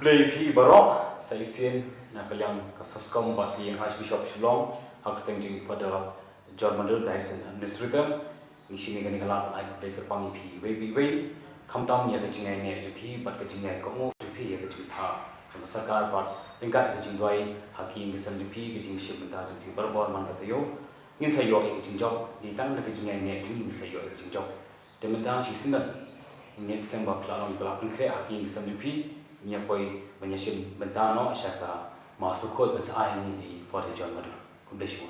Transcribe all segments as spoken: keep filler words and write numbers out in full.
Khublei phi baroh, sa shisien na ka liang ka SASCOM bad ki Archbishop Shillong, ha ka kyrteng jong Father John Madur, Diocesan Administrator, ngi shim ïa kane ka lad ban ai khublei kyrpang ïa phi iwei pa iwei, khamtam ïa ka jingïaineh jong phi bad ka jingïaikohnguh jong phi ïa ka jingthaw jong ka sorkar bad ryngkat ka jingduwai ha ki ïing ki sem jong phi, ka jingshim bynta jong phi barabor man ka taïew. Ngin sa ïoh ïa ka jingjop, dei tang da ka jingïaineh jong ngi ngin sa ïoh ïa ka jingjop. Te mynta shi snem, ngin ïa skhem ba ka la long ba la pynkhreh ha ki ïing ki sem jong phi, ngin ïa poi ban ïa shim bynta noh sha ka Mass Bakhuid ban sa ai ha ngi da i Father John Madur. Khublei shibun.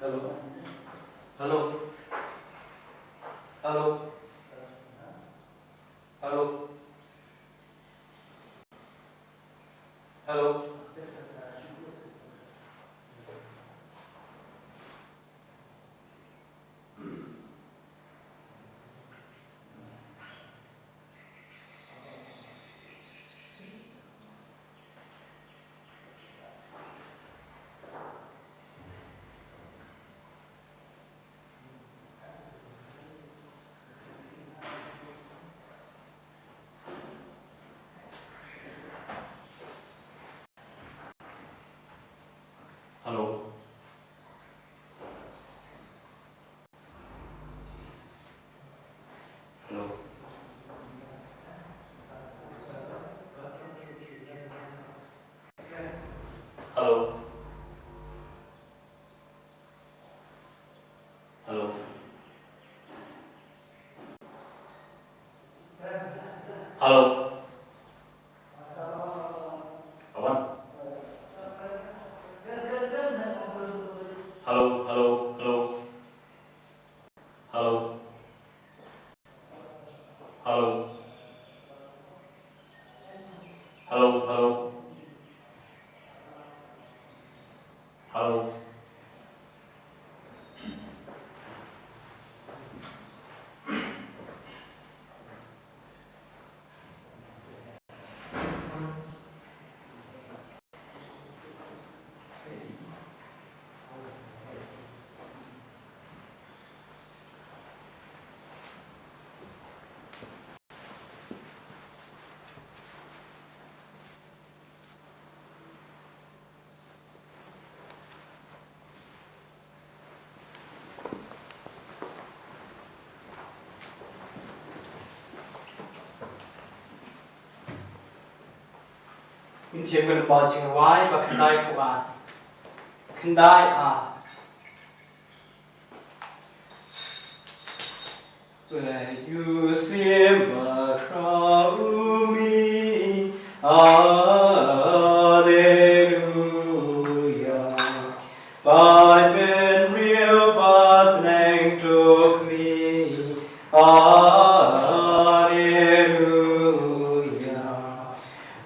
Hello. Hello. Hello. Hello. Hello. Hello. Hello. Hello. Hello. Hello. Awan. Hello, hello, hello. Hello. Hello. Hello, hello. Hello. Ngin shem ka lyngba jingrwai ba khyndai phew ar. Khyndai ar. Thank you, Simba Kraumi. Hallelujah. Bad men riu bad neng tuk mi. Hallelujah.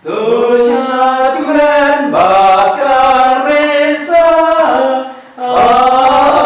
Tu shat men bad karisa. Hallelujah.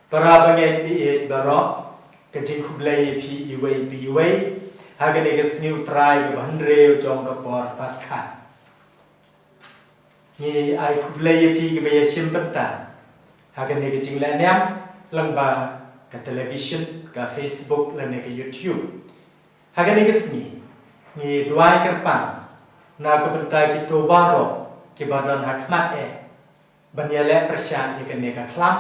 Para bangeit, ïeit baroh, ka jingkhublei ïa phi iwei pa iwei ha kane ka sngi U Trai kaba hynriew jong ka por Paskha. Ngi ai khublei ïa phi kiba ïashim bynta ha kane ka jinglehniam lyngba ka television, ka Facebook lane ka YouTube. Ha kane ka sngi ngi duwai kyrpang na ka bynta kito baroh kiba don ha khmat eh ban ïaleh pyrshah ïa kane ka khlam.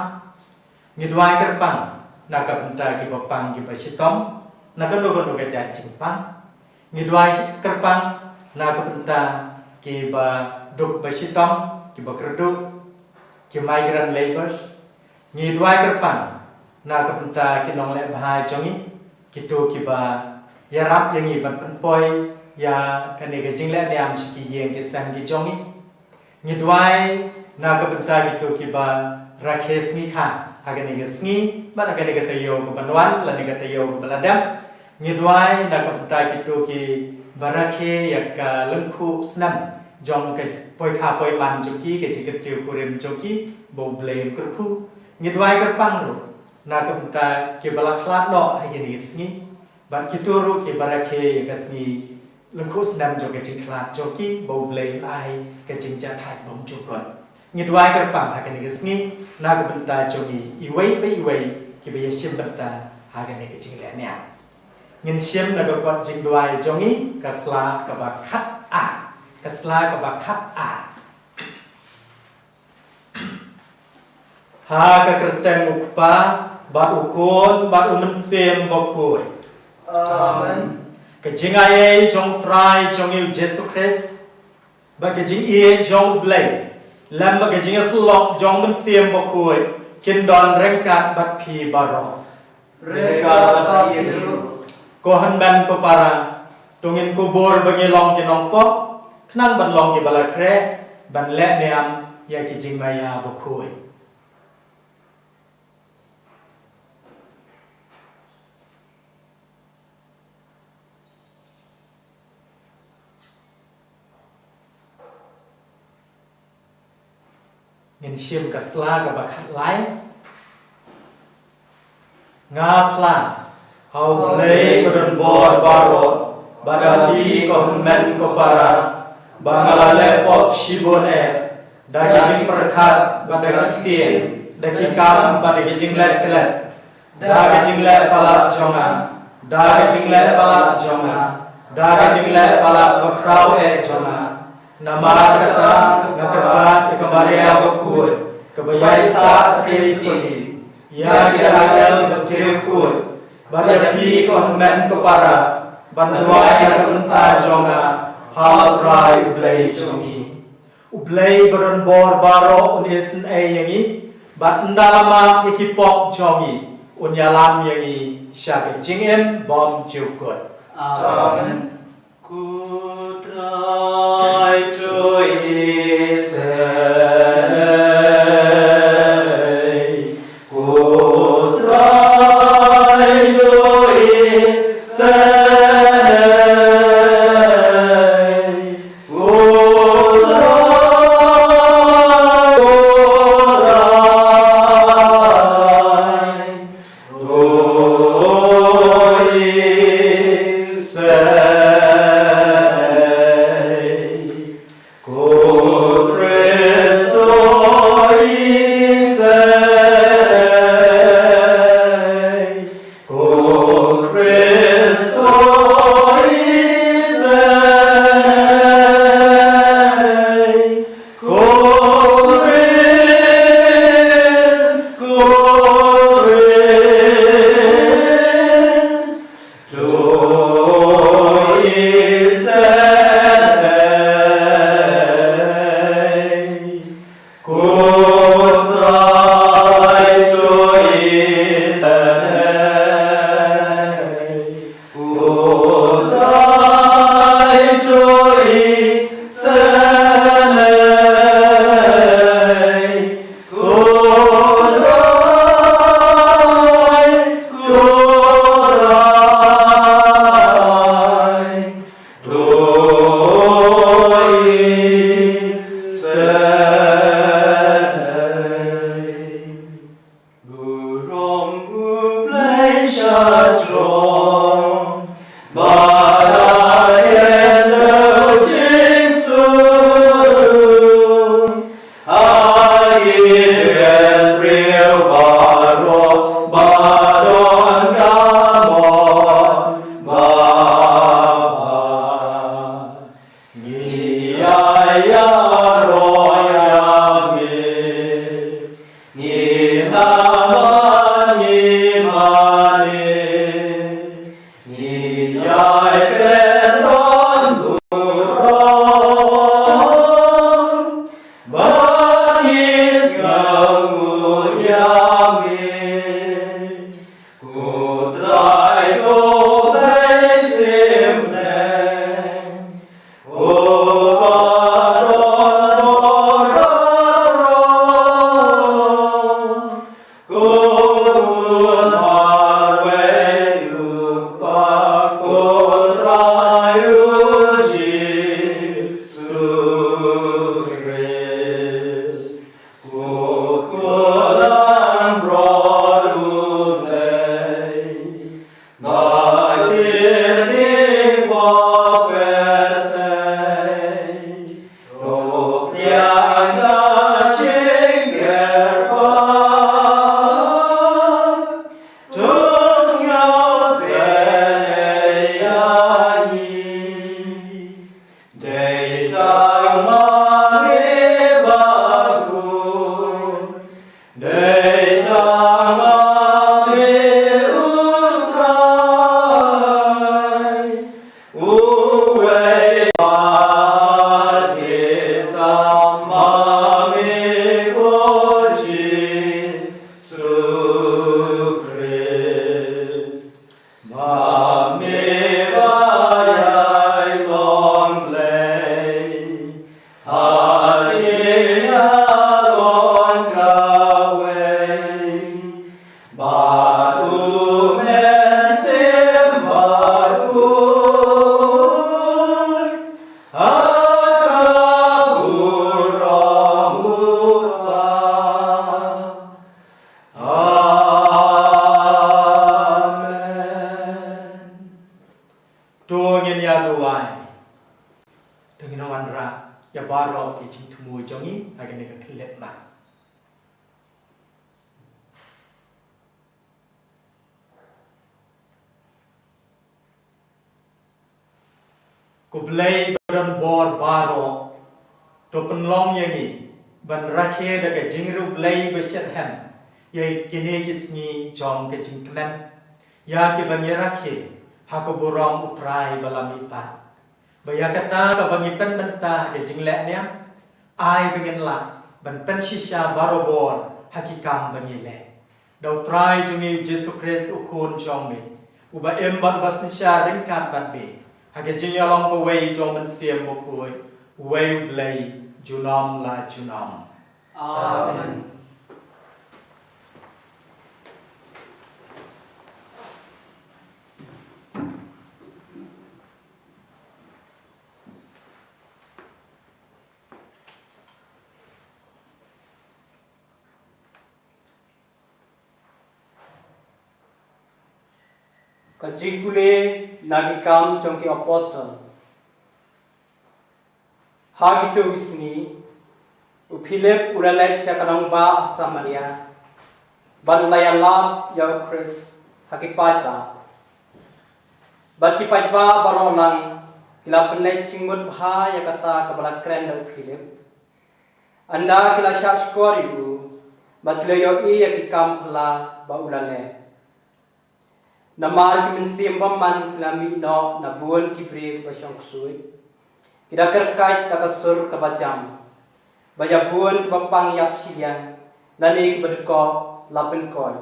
Ngi duwai kyrpang na ka bynta kiba pang kiba shitom na kano kano ka jait jingpang. Ngi duwai kyrpang na ka bynta kiba duk ba shitom, kiba kyrduh, ki migrant labourers. Ngi duwai kyrpang na ka bynta ki nongleh bha jong ngi, kito kiba ïarap ïa ngi ban pynpoi ïa kane ka jinglehniam sha ki ïing ki sem ki jong ngi. Ngi duwai na ka bynta kito kiba rakhe sngi kha ha kane ka sngi bad ha kane ka taïew kaba wan lane ka taïew kaba la dep. Ngi duwai na ka bynta kito kiba rakhe ïa ka lyngkhuh snem jong ka poikha poiman jong ki, ka jingkyntiew kurim jong ki ba U Blei un kyrkhu. Ngi duwai kyrpang ruh na ka bynta kiba la khlad noh ha kine ki sngi bad kito ruh kiba rakhe ïa ka sngi lyngkhuh snem jong ka jingkhlad jong ki ba U Blei un ai ka jingjahthait bymjukut. Ngi duwai kyrpang ha kane ka sngi na ka bynta jong ngi iwei pa iwei kiba ïashim bynta ha kane ka jinglehniam. Ngin shim na ka kot jingduwai jong ngi, ka sla kaba khat ar, ka sla kaba khat ar. Ha ka kyrteng U Kpa bad U Khun bad U Mynsiem Bakhuid. Amen. Ka jingaiei jong U Trai jong ngi U Jisu Khrist bad ka jingïeit jong U Blei lem bad ka jingïasyllok jong U Mynsiem Bakhuid kin don ryngkat bad phi baroh. Ryngkat bad phi ruh. Ko hynmen ko para, to ngin kubur ba ngi long ki nongpop khnang ban long kiba la khreh ban leh niam ïa ki jingmaïa bakhuid. Ngin shim ka sla kaba khatlai. Nga phla ha U Blei ba don bor baroh, bad ha phi ko hynmen ko para, ba nga la leh pop shibun eh, da ki jingpyrkhat bad da ki ktien, da ki kam bad da ki jingleh klet. Da ka jingleh palat jong nga, da ka jingleh palat jong nga, da ka jingleh palat bakhraw eh jong nga. Namar kata nga kyrpad ïa ka Maria bakhuid, kaba ïaisah kyrkieh ïa ki angel bad ki riewkhuid, bad ïa phi ko hynmen ko para, ban duwai na ka bynta jong nga ha U Trai U Blei jong ngi. U Blei ba don bor baroh un isynei ïa ngi, bad ynda la map ïa ki pop jong ngi, un ïalam ïa ngi sha ka jingim bymjukut. Amen. Ko Trai to isynei. Dei tang ma me bad u, dei tang ma me u Trai, uwei pat ki tam ma me ko Jisu Khrist. Ma me ba ïai long Blei ha jingïalong kawei, bad U Mynsiem Bakhuid ha ka burom U Kpa. Amen. To ngin ïa duwai. To ngin wanrah ïa baroh ki jingthmu jong ngi ha kane ka khyndiat ma. Ko Blei ba don bor baroh, to pynlong ïa ngi ban rakhe da ka jingriewblei ba shitrhem ïa kine ki sngi jong ka jingkmen, ïa kiba ngi rakhe ha ka burom U Trai ba la mihpat. Ba ïa kata kaba ngi pynbynta ha ka jingleh niam, ai ba ngin lah ban pynshisha barabor ha ki kam ba ngi leh. Da U Trai jong ngi U Jisu Khrist U Khun jong me, uba im bad uba synshar ryngkat bad me ha ka jingïalong kawei jong U Mynsiem Bakhuid, uwei U Blei junom la junom. Amen. Ka jingpule na Ki Kam jong ki Apostol. Ha kito ki sngi, u Philip u la leit sha ka nongbah ha Samaria, bad u la ïalap ïa U Khrist ha ki paidbah. Bad ki paidbah baroh lang ki la pynleit jingmut bha ïa kata kaba la kren da u Philip. Ynda ki la shahshkor ïa u, bad ki la ïohi ïa ki kam phylla ba u la leh. Namar ki mynsiem bymman ki la mih noh na bun ki briew kiba shong ksuid, ki da kyrkait da ka sur kaba jam, ba ïa bun kiba pang ïap shiliang lane kiba dkoh la pynkoit.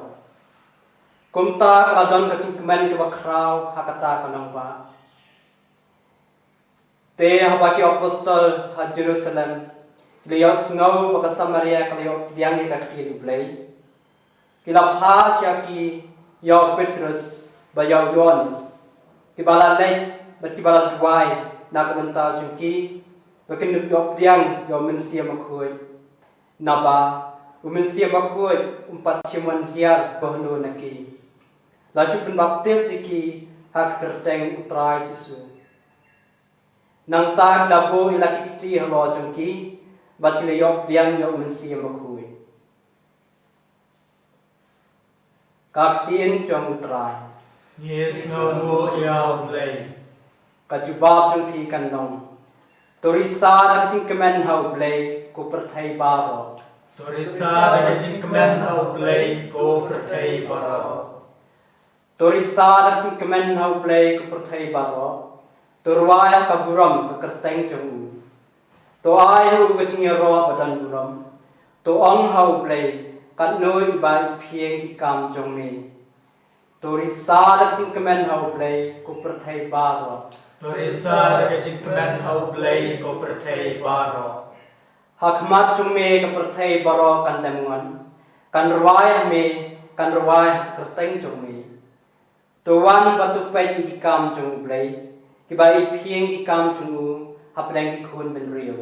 Kumta ka la don ka jingkmen kaba khraw ha kata ka nongbah. Te haba ki apostol ha Jerusalem ki la ïohsngew ba ka Samaria ka la ïoh pdiang ïa ka ktien U Blei, ki la phah sha ki ïa u Petrus bad ïa u Ïoannis, kiba la leit bad kiba la duwai na ka bynta jong ki ba kin ïoh pdiang ïa U Mynsiem Bakhuid. Naba U Mynsiem Bakhuid um pat shym wan hiar kumno na ki. La shu pynbaptis ïa ki ha ka kyrteng U Trai Jisu. Nangta ki la buh ïa la ki kti halor jong ki, bad ki la ïoh pdiang ïa U Mynsiem Bakhuid. Ka ktien jong U Trai. Ngi sngewbha ïa U Blei. Ka jubab jong phi kan long: To risa da ka jingkmen ha U Blei, ko pyrthei baroh. To risa da ka jingkmen ha U Blei, ko pyrthei baroh. To risa da ka jingkmen ha U Blei, ko pyrthei baroh. To rwai ha ka burom ka kyrteng jong u. To ai ha u ka jingïaroh ba don burom. To ong ha U Blei, katno i ba i phieng ki kam jong me. To risa da ka jingkmen ha U Blei, ko pyrthei baroh. To risa da ka jingkmen ha U Blei, ko pyrthei baroh. Ha khmat jong me ka pyrthei baroh kan dem ngon, kan rwai ha me, kan rwai ha ka kyrteng jong me. To wan bad to peit ïa ki kam jong U Blei, ki ba i phieng ki kam jong u hapdeng ki khun bynriew.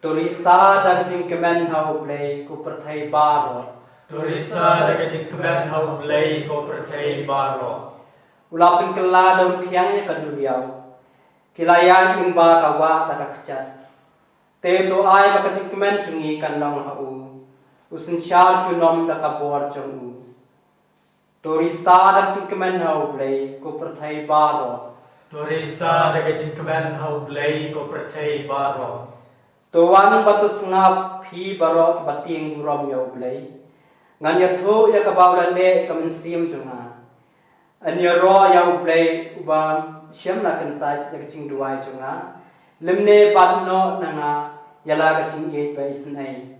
To risa da ka jingkmen ha U Blei, ko pyrthei baroh. To risa da ka jingkmen ha U Blei, ko pyrthei baroh. U la pynkylla da u rkhiang ïa ka duriaw, ki la ïaid lyngba ka wah da ka kjat. Te to ai ba ka jingkmen jong ngi kan long ha u. U synshar junom da ka bor jong u. To risa da ka jingkmen ha U Blei, ko pyrthei baroh. To risa da ka jingkmen ha U Blei, ko pyrthei baroh. To wan bad to sngap, phi baroh kiba tieng burom ïa U Blei. Ngan ïathuh ïa kaba u la leh ïa ka mynsiem jong nga. Yn ïaroh ïa U Blei uba shym la kyntait ïa ka jingduwai jong nga, lymne bat noh na nga ïa la ka jingïeit ba isynei.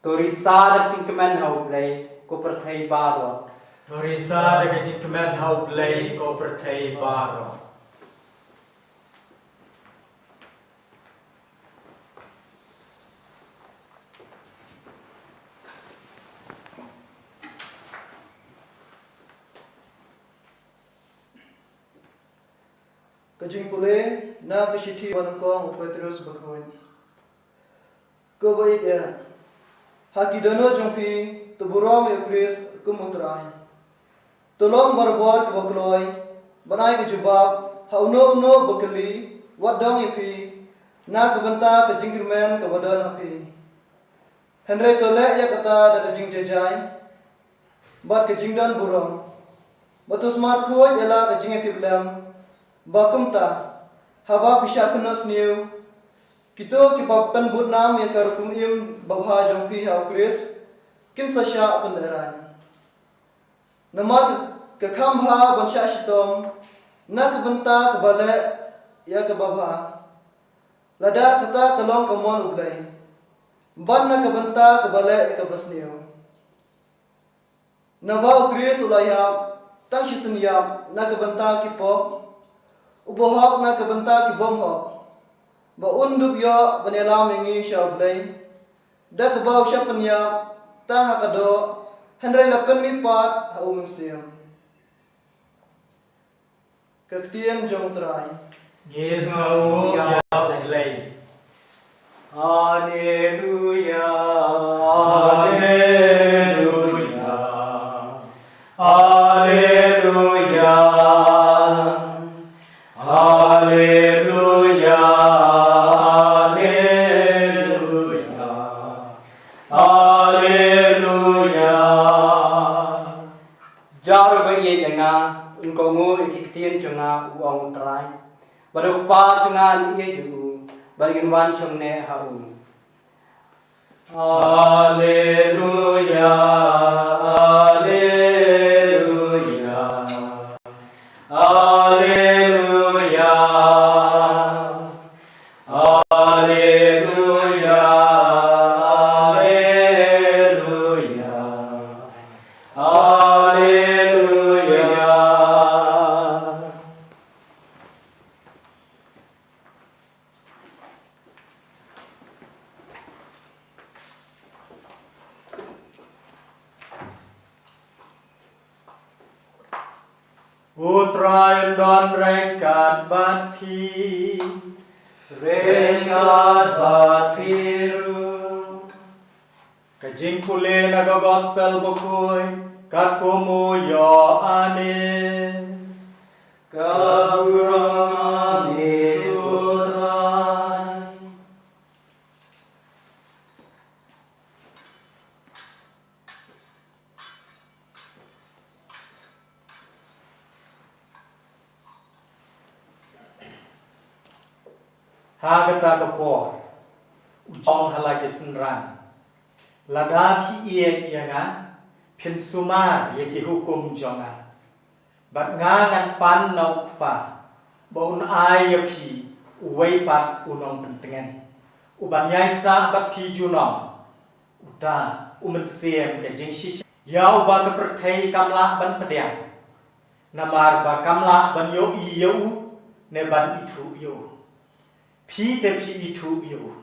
To risa da ka jingkmen ha U Blei, ko pyrthei baroh. To risa da ka jingkmen ha U Blei, ko pyrthei baroh. Ka jingpule na ka shithi ba nyngkong u Petrus bakhuid. Ko ba ïeit, ha ki dohnud jong phi, to burom ïa U Khrist kum U Trai. To long barabor kiba kloi ban ai ka jubab ha uno uno ba kylli wat dong ïa phi na ka bynta ka jingkyrmen kaba don ha phi. Hynrei to leh ïa kata da ka jingjahjai bad ka jingdon burom, bad to sumar khuid ïa la ka jingïatiplem, ba kumta haba phi shah kynnoh sniew, kito kiba pynbud nam ïa ka rukom im babha jong phi ha U Khrist kin sa shah pynlehraiñ. Namar ka kham bha ban shah shitom na ka bynta kaba leh ïa kaba bha, lada kata ka long ka mon U Blei, bad na ka bynta kaba leh ïa kaba sniew. Naba U Khrist u la ïap tang shisien ïap na ka bynta ki pop, u bahok na ka bynta ki bymhok, ba un dup ïoh ban ïalam ïa ngi sha U Blei, da kaba u shah pynïap tang ha ka doh, hynrei la pynmihpat ha U Mynsiem. Ka ktien jong U Trai. Ngi sngewnguh ïa U Blei. Haleluya. Haleluya. Haleluya. Haleluya. Haleluya. Haleluya. Jar uba ïeit ïa nga, un kohnguh ïa ki ktien jong nga, u ong U Trai. Bad u Kpa jong nga un ïeit ïa u, bad ngin wan shong neh ha u. Haleluya, haleluya, haleluya. Haleluya, haleluya, haleluya. U Trai un don ryngkat bad phi. Ryngkat bad phi ruh. Ka jingpule na ka Gospel bakhuid katkum u Ïoannis. Ka burom ïa me ko Trai. Ha kata ka por, u ong ha la ki synran, lada phi ïeit ïa nga, phin sumar ïa ki hukum jong nga. Bad nga ngan pan na u Kpa, ba un ai ïa phi uwei pat u nongpyntngen, u ban ïaisah bad phi junom, uta u Mynsiem ka jingshisha, ïa uba ka pyrthei kam lah ban pdiang, namar ba kam lah ban ïohi ïa u, ne ban ithuh ïa u. Phi te phi ithuh ïa u,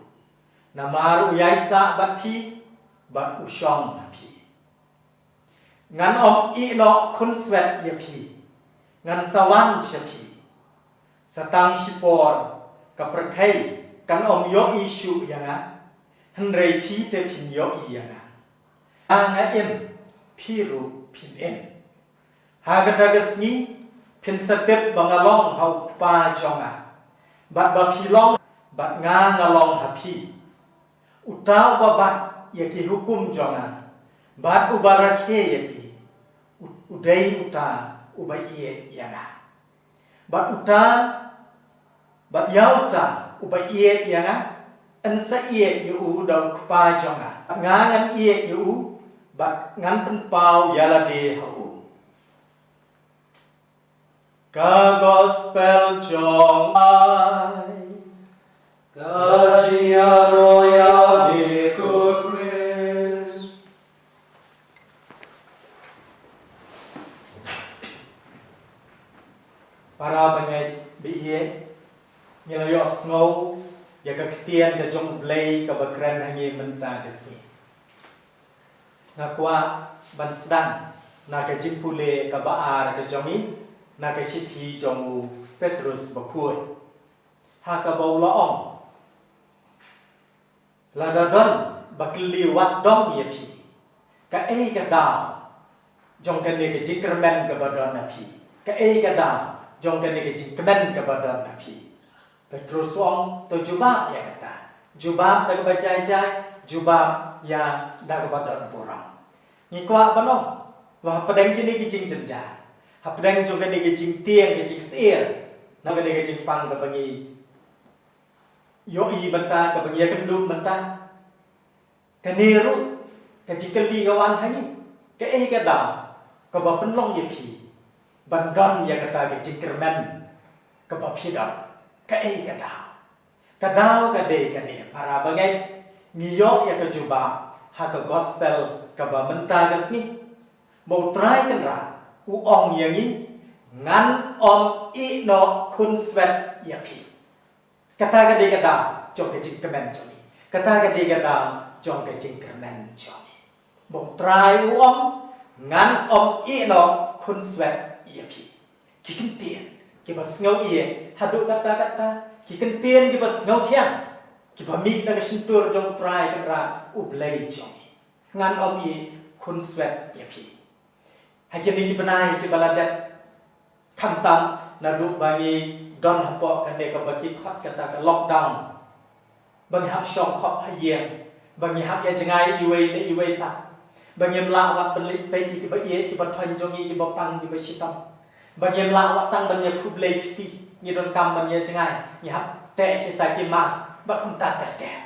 namar u ïaisah bad phi, bad u shong ha phi. Ngan ym ïehnoh khunswet ïa phi, ngan sa wan sha phi. Sa tang shipor ka pyrthei kan ym ïohi shuh ïa nga, hynrei phi te phin ïohi ïa nga. Nga, nga im, phi ruh phin im. Ha kata ka sngi, phin sa tip ba nga long ha u Kpa jong nga, bad ba phi long, bad nga nga long ha phi. Uta uba bat ïa ki hukum jong nga, bad uba rakhe ïa ki, u, u dei uta uba ïeit ïa nga. Bad uta, bad ïa uta uba ïeit ïa nga, yn sa ïeit ïa u da u Kpa jong nga. Nga ngan ïeit ïa u bad ngan pynpaw ïa lade ha u. Ka Gospel jong ai. Ka jingïaroh ïa phi ko Khrist. Para bangeit ba ïeit, ngi la ïohsngew ïa ka ktien ka jong U Blei kaba kren ha ngi mynta ka sngi. Nga kwah ban sdang na ka jingpule kaba ar ka jong ngi na ka shithi jong u Petrus bakhuid, ha kaba u la ong, lada don ba kylli wat dong ïa phi, kaei ka daw jong kane ka jingkyrmen kaba don ha phi? Kaei ka daw jong kane ka jingkmen kaba don ha phi? Petrus u ong, to jubab ïa kata. Jubab da kaba jai jai, jubab ïa da kaba don burom. Ngi kwah ban ong, wa hapdeng kine ki jingjynjar, hapdeng jong kane ka jingtieng ka jingsyier, na kane ka jingpang kaba ngi ïohi mynta, kaba ngi ïakynduh mynta, kane ruh ka jingkylli ka wan ha ngi, kaei ka daw kaba pynlong ïa phi ban don ïa kata ka jingkyrmen kaba phi don? Kaei ka daw? Ka daw ka dei kane, para bangeit, ngi ïoh ïa ka jubab ha ka Gospel kaba mynta ka sngi, ba U Trai Kynrad u ong ïa ngi, ngan ym ïeh noh khunswet ïa phi. Kata ka dei ka daw jong ka jingkmen jong ngi. Kata ka dei ka daw jong ka jingkyrmen jong ngi. Ba U Trai u ong, ngan ym ïeh noh khunswet ïa phi. Ki ktien kiba sngew ïeit haduh katta katta, ki ktien kiba sngew thiang, kiba mih na ka shyntur jong U Trai Kynrad U Blei jong ngi. Ngan ym ïeh khunswet ïa phi. Ha kine ki bnai kiba la dep, khamtam naduh ba ngi don hapoh kane kaba ki khot kata ka lockdown, ba ngi hap shong khop ha ïing, ba ngi hap ïa jngai iwei na iwei pat, ba ngim lah wat ban leit peit ïa kiba ïeit, kiba thoiñ jong ngi, kiba pang, kiba shitom, ba ngim lah wat tang ban ïa khublei kti, ngi donkam ban ïa jngai, ngi hap teh kita ki mask bad kumta ter ter.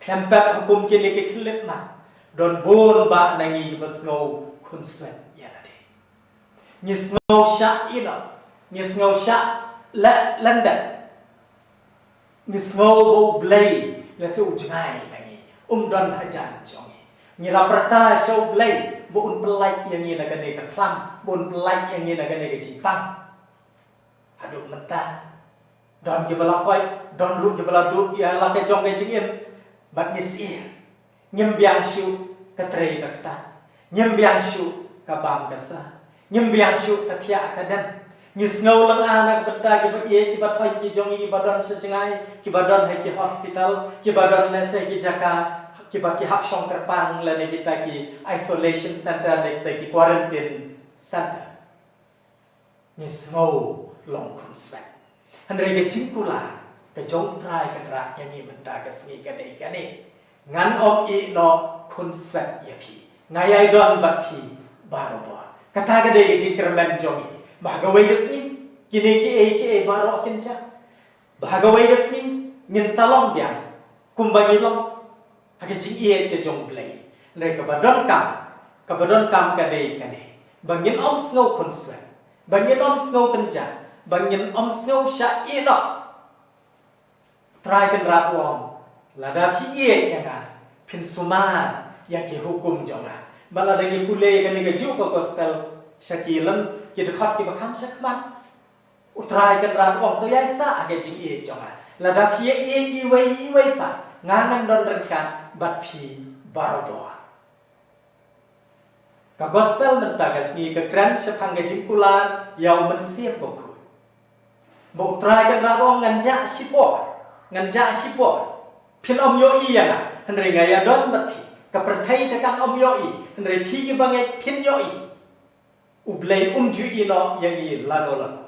Khlem pep ha kum kine ki khyllipmat, don bun bah na ngi kiba sngew khunswet ïa lade. Ngi sngew shah ïeh noh, ngi sngew shah le-, lyndet. Ngi sngew ba U Blei lehse u jngai na ngi, um don hajan jong ngi. Ngi la pyrta sha U Blei ba un pyllait ïa ngi na kane ka khlam, ba un pyllait ïa ngi na kane ka jingpang. Haduh mynta, don kiba la koit, don ruh kiba la duh ïa la ka jong ka jingim, bad ngi syier. Ngim biang shuh ka trei ka ktah, ngim biang shuh ka bam ka sah, ngim biang shuh ka thiah ka dem. Ngi sngew lynga na ka bynta kiba ïeit, kiba thoiñ ki jong ngi, kiba don sha jngai, kiba don ha ki hospital, kiba don lehse ki jaka kiba ki hap shong kyrpang lane kita ki isolation center, lane kita ki quarantine center. Ngi sngew long khunswet. Hynrei ka jingkular ka jong U Trai Kynrad ïa ngi mynta ka sngi ka dei kane: ngan ym ïeh noh khunswet ïa phi. Nga ïai don bad phi barobor. Kata ka dei ka jingkyrmen jong ngi. Ba ha kawei ka sngi kine kiei kiei baroh kin jia. Ba ha kawei ka sngi ngin sa long biang kumba ngi long ha ka jingïeit ka jong U Blei. Hynrei kaba donkam, kaba donkam ka dei kane, ba ngin ym sngew khunswet, ba ngin ym sngew kynjah, ba ngin ym sngew shah ïeh noh. Trai Kynrad u ong, lada phi ïeit ïa nga, phin sumar ïa ki hukum jong nga. Bad lada ngi pule ïa kane kajuh ka gospel sha ki lem, ki dkhot kiba kham shakhmat, U Trai Kynrad u ong, to ïai sah ha ka jingïeit jong nga. Lada phi ïeit iwei iwei pat, nga ngan don ryngkat bad phi barobor. Ka gospel mynta ka sngi ka kren shaphang ka jingkular ïa U Mynsiem Bakhuid. Ba U Trai Kynrad u ong, ngan jah shipor, ngan jah shipor. Phin ym ïohi ïa nga, hynrei nga ïa don bad phi. Ka pyrthei te kan ym ïohi, hynrei phi kiba ngeit phin ïohi. U Blei um ju ïeh noh ïa ngi lano lano.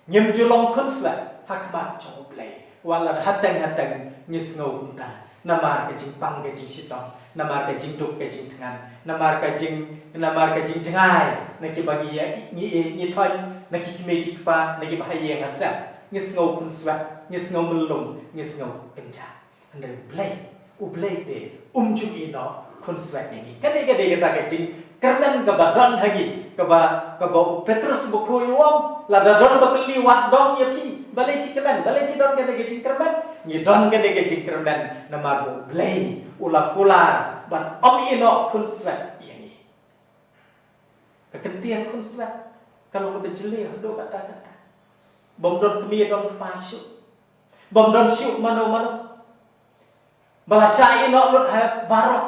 Ngim ju long khunswet ha khmat jong U Blei. Wat la hateng hateng ngi sngew kumta. Namar ka jingpang ka jingshitom, namar ka jingduk ka jingthngan, namar ka jing, namar ka jingjngai na kiba ngi ïa, ngi ïeit, ngi thoiñ, Na ki kmie ki kpa, na ki bahaïing hasem, ngi sngew khunswet, ngi sngew myllung, ngi sngew kynjah. Hynrei U Blei, U Blei te um ju ïehnoh khunswet ïa ngi. Kane ka dei kata ka jingkyrmen kaba don ha ngi, kaba, kaba u Petrus bakhuid u ong, lada don ba kylli, wad dong ïa phi, balei phi kmen, balei phi don kane ka jingkyrmen? Ngi don kane ka jingkyrmen namar ba U Blei u la kular ban ym ïehnoh khunswet ïa ngi. Ka kyntien khunswet ka long kaba jylliew haduh katta katta. Bym don kmie don kpa shuh. Bym don shuh mano mano. Ba la shah ïehnoh lut ha baroh.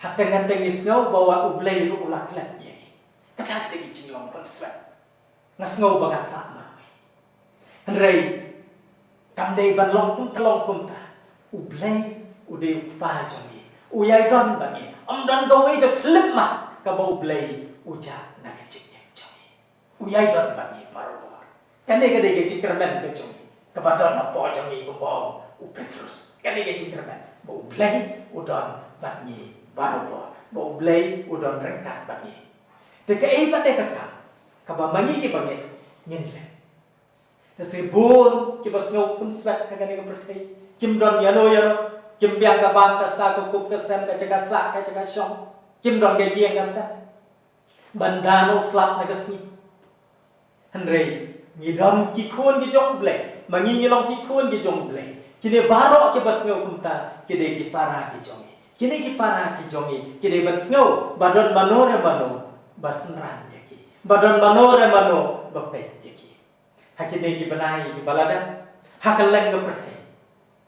Hangta ngi sngew ba wat U Blei ruh u la klet ïa ngi. Kata ka dei ka jinglong khunswet. Nga sngew ba nga sah marwei. Hynrei kam dei ban long kumta, long kumta. U Blei u dei U Kpa jong ngi. U ïai don bad ngi. Ym don kawei ka khyllipmat kaba U Blei u jah na ka jingim jong ngi. U ïai don bad ngi barabor. Kane ka dei ka jingkyrmen ka jong ngi kaba don hapoh jong ngi, kumba ong u Petrus. Kane ka jingkyrmen ba U Blei u don bad ngi barabor, ba U Blei u don ryngkat bad ngi. Te kaei pat ka kam kaba ma ngi kiba ngeit ngin leh? Te shibun kiba sngew khunswet ha kane ka pyrthei, kim don ïano ïano, kim biang ka bam ka sa, ka kup ka sem, ka jaka sah, ka jaka shong, kim don ka ïing ka sem ban da noh slap na ka sngi. Hynrei ngi don ki khun ki jong U Blei, ma ngi ngi long ki khun ki jong U Blei. Kine baroh kiba sngew kumta ki dei ki para ki jong ngi. Kine ki para ki jong ngi ki dei ban sngew ba don mano re mano ba synran ïa ki, ba don mano re mano ba peit ïa ki. Ha kine ki bnai kiba la dep, ha kylleng ka pyrthei.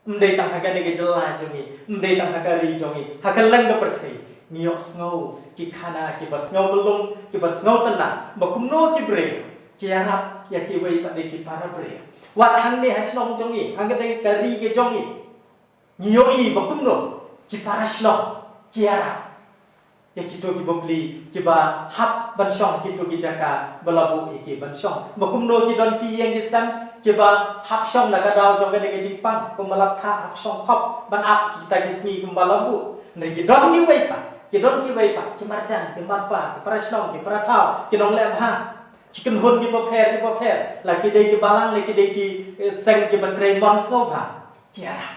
Ym dei tang ha kane ka jylla jong ngi, ym dei tang ha ka ri jong ngi, ha kylleng ka pyrthei ngi ïohsngew ki khana kiba sngew myllung, kiba sngew tynnad, ba kumno ki briew ki ïarap ïa kiwei pat de ki para briew. Wat hangne ha shnong jong ngi, ha kane ka ri ka jong ngi, ngi ïohi ba kumno ki para shnong ki ïarap ïa kito ki bapli kiba hap ban shong kito ki jaka ba la buh ïa ki ban shong. Ba kumno ki don ki ïing ki sem kiba hap shong na ka daw jong kane ka jingpang, kumba la kha hap shong khop ban ap kita ki sngi kumba la buh. Hynrei ki don kiwei pat, ki don kiwei pat ki marjan, ki marpa, ki para shnong, ki para thaw, ki nongleh bha, ki kynhun kiba pher kiba pher, la ki dei ki balang, la ki dei ki, eh, seng kiba trei mon sngewbha, ki ïarap,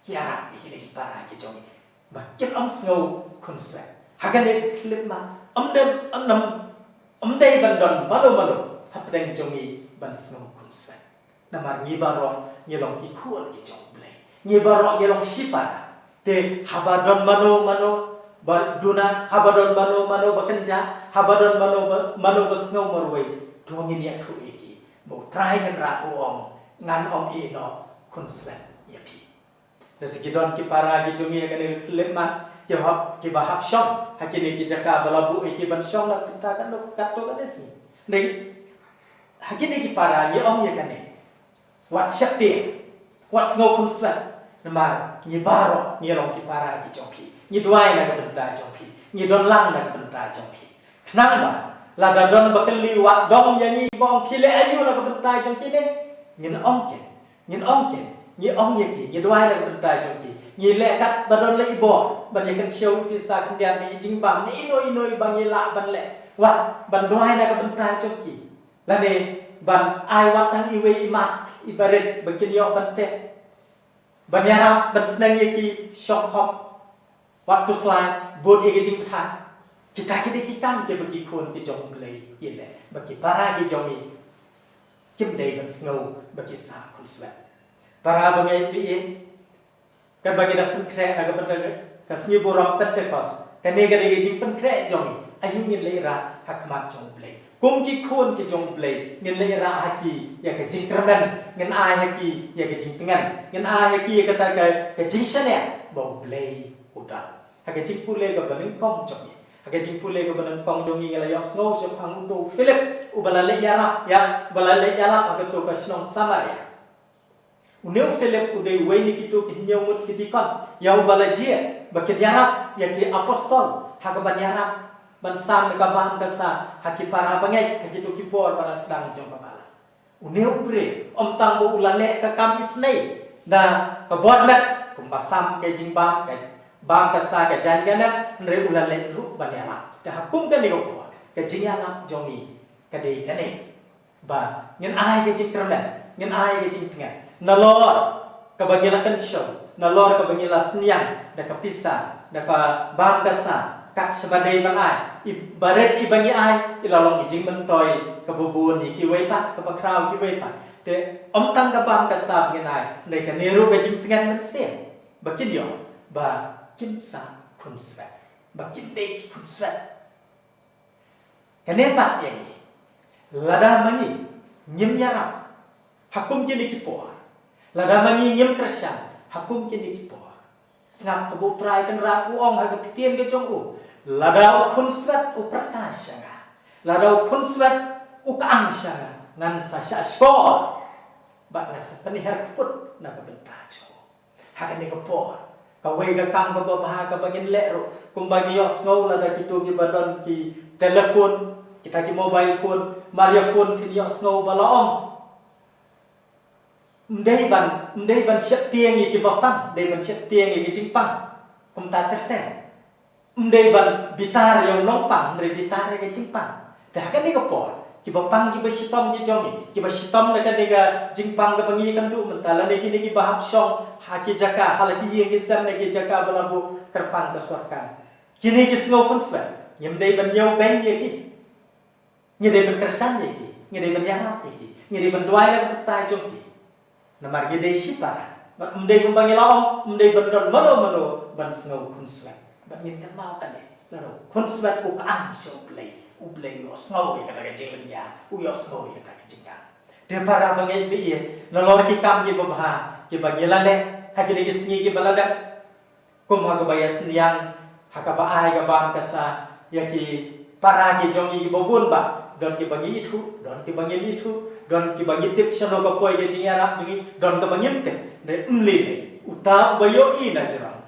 ki ïarap ïa kine ki para ki jong ngi ba kin ym sngew khunswet. Ha kane ka khyllipmat ym dei, ym, ym dei ban don mano mano hapdeng jong ngi ban sngew khunswet. Namar ngi baroh ngi long ki khun ki jong U Blei. Ngi baroh ngi long shipara. Te haba don mano mano ba duna, haba don mano mano ba kynjah, haba don mano ba, mano ba sngew marwei, to ngin ïathuh ïa ki ba U Trai Kynrad u ong, ngan ym ïehnoh khunswet ïa phi. Te sa ki don ki para ki jong ngi ha kane ka khyllipmat, ki hap, kiba hap shong ha kine ki jaka ba la buh ïa ki ban shong na ka bynta katto katne sngi. Hynrei ha kine ki para ngi ong ïa kane, wat sheptieng, wat sngew khunswet, namar ngi baroh ngi long ki para ki jong phi. Ngi duwai na ka bynta jong phi, ngi don lang na ka bynta jong phi. Khnang ba lada don ba kylli, wad dong ïa ngi ba ong, phi leh aïu na ka bynta jong kine? Ngin ong keiñ, ngin ong keiñ, ngi ong ïa ki, ngi duwai na ka bynta jong ki. Ngi leh kat ba don leh i bor ban ïa kynshew i pisa khyndiat ne i jingbam ne ino ino iba ngi lah ban leh, wat ban duwai na ka bynta jong ki. Lane ban ai wat tang iwei i mask iba rit ba kin ïoh ban teh, ban ïarap ban sneng ïa ki shong khop, wat pynslai, bud ïa ki jingpynthang. Kita ki dei ki kam kiba ki khun ki jong U Blei ki leh, ba ki para ki jong ngi kim dei ban sngew ba ki sah khunswet. Para bangeit, baieit, katba ngi dang pynkhreh na ka bynta ka sngi burom Pentekost, kane ka dei ka jingpynkhreh jong ngi, aïu ngin leh ïarap ha khmat jong U Blei. Kum ki khun ki jong U Blei ngin leh ïarap ha ki ïa ka jingkyrmen, ngin ai ha ki ïa ka jingtngen, ngin ai ha ki ïa kata ka, ka jingshaniah ba U Blei u don. Ha ka jingpule kaba nyngkong jong ngi, ha ka jingpule kaba nyngkong jong ngi, ngi la ïohsngew shaphang uto u Philip uba la leh ïarap, ïa, uba la leh ïarap ha kato ka shnong Samaria. Une u Philip u dei uwei na kito ki hynñiew ngut ki dikon ïa uba la jied ba kin ïarap ïa ki apostol ha kaban ïarap ban sam ïa ka bam ka sa ha ki para bangeit ha kito ki por ba dang sdang jong ka balang. Une u briew ym tang ba u la leh ka kam isynei da ka bor met kumba sam ka jingbam, ka bam ka sa, ka jaiñ ka nem, hynrei u la leh ruh ban ïarap. Te ha kum kane ka por ka jingïalap jong ngi ka dei kane. Ba ngin ai ka jingkyrmen, ngin ai ka jingtngen. Nalor kaba ngi la kynshew, nalor kaba ngi la synñiang da ka pisa, da ka bam ka sa, kat shaba dei ban ai, i barit iba ngi ai i la long i jingmyntoi kaba bun ïa kiwei pat, kaba khraw kiwei pat. Te ym tang ka bam ka sa ba ngin ai, hynrei kane ruh ka jingtngen mynsiem ba kin ïoh ba kim sa khunswet, ba kim dei ki khunswet. Kane pat ïa ngi, lada ma ngi ngim ïarap ha kum kine ki por, lada ma ngi ngim kyrshan ha kum kine ki por, sngap kaba U Trai Kynrad u ong ha ka ktien ka jong u, lada u khunswet u pyrta sha nga, lada u khunswet u kyang sha nga, ngan sa shah shkor bad ngan sa pynhiar kput na ka bynta jong u. Ha kane ka por, kawei ka kam kaba bha kaba ngin leh ruh, kumba ngi ïohsngew lada kito kiba don ki telephone, kita ki mobile phone, mar ïa phone phin ïohsngew ba la ong, ym dei ban, ym dei ban sheptieng ïa kiba pang, dei ban sheptieng ïa ki jingpang. Kumta ter ter. Ym dei ban bitar ïa u nongpang, hynrei bitar ïa ka jingpang. Te ha kane ka por, kiba pang kiba shitom ki jong ngi, kiba shitom da kane ka jingpang kaba ngi ïakynduh mynta, lane kine kiba hap shong ha ki jaka, ha la ki ïing ki sem ne ki jaka ba la buh kyrpang ka sorkar, kine ki sngew khunswet, ngim dei ban ñiew beiñ ïa ki. Ngi dei ban kyrshan ïa ki, ngi dei ban ïarap ïa ki, ngi dei ban duwai na ka bynta jong ki. Namar ngi dei shipara, bad ym dei kumba ngi la ong, ym dei ban don mano mano ban sngew khunswet. Bad ngin kynmaw kane, lada u khunswet u kyang sha U Blei, U Blei u ïohsngew ïa kata ka jinglynñiar, u ïohsngew ïa kata ka jingkam. Te para bangeit ba ïeit, nalor ki kam kiba bha kiba ngi la leh ha kine ki sngi kiba la dep, kum ha kaba ïa synñiang, ha kaba ai ka bam ka sa ïa ki para ki jong ngi kiba bun bah, don kiba ngi ithuh, don kiba ngim ithuh, don kiba ngi tip shano ka poi ka jingïarap jong ngi, don kaba ngim tip. Hynrei ym lei lei, uta uba ïohi na jrong,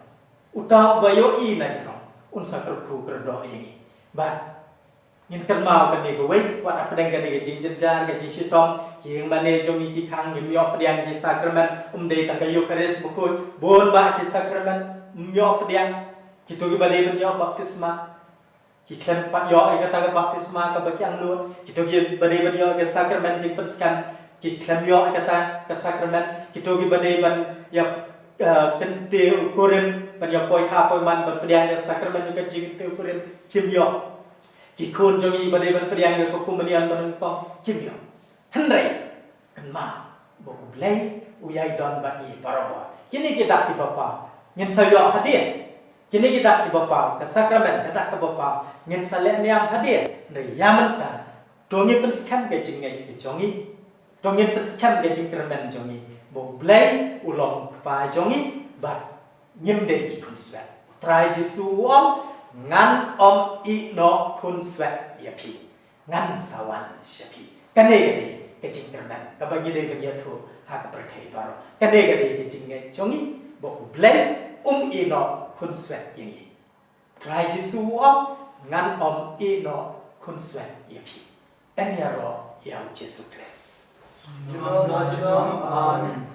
uta uba ïohi na jrong un sa kyrkhu kyrdoh ïa ngi. Bad ngin kynmaw kane kawei, wat hapdeng kane ka jingjynjar, ka jingshitom, ki ïing mane jong ngi ki khang, ngim ïoh pdiang ki sakramen, ym dei tang ka Eukharist bakhuid, bun bah ki sakramen ym ïoh pdiang. Kito kiba dei ban ïoh baptisma ki khlem pat ïoh ïa kata ka baptisma kaba ki angnud. Kito kiba dei ban ïoh ïa ka sakramen jingpynskhem ki khlem ïoh ïa kata ka sakramen. Kito kiba dei ban ïa, eh, kyntiew kurim, ban ïa poi kha poi man ban pdiang ïa ka sakramen jong ka jingkyntiew kurim, kim ïoh. Ki khun jong ngi ba dei ban pdiang ïa ka komunion ba nyngkong, kim ïoh. Hynrei kynmaw ba U Blei u ïai don bad ngi barabor. Kine ki dak kiba paw ngin sa ïoh hadien. Kine ki dak kiba paw, ka sakramen ka dak kaba paw, ngin sa leh niam hadien. Hynrei ïa mynta, to ngin pynskhem ka jingngeit ka jong ngi. To ngin pynskhem ka jingkyrmen jong ngi ba U Blei u long Kpa jong ngi bad ngim dei ki khunswet. U Trai Jisu u ong, ngan ym ïeh noh khunswet ïa phi, ngan sa wan sha phi. Kane ka dei ka jingkyrmen kaba ngi dei ban ïathuh ha ka pyrthei baroh. Kane ka dei ka jingngeit jong ngi ba U Blei um ïeh noh khunswet ïa ngi. Trai Jisu u ong, ngan ym ïeh noh khunswet ïa phi. Yn ïaroh ïa U Jisu Khrist. Amen.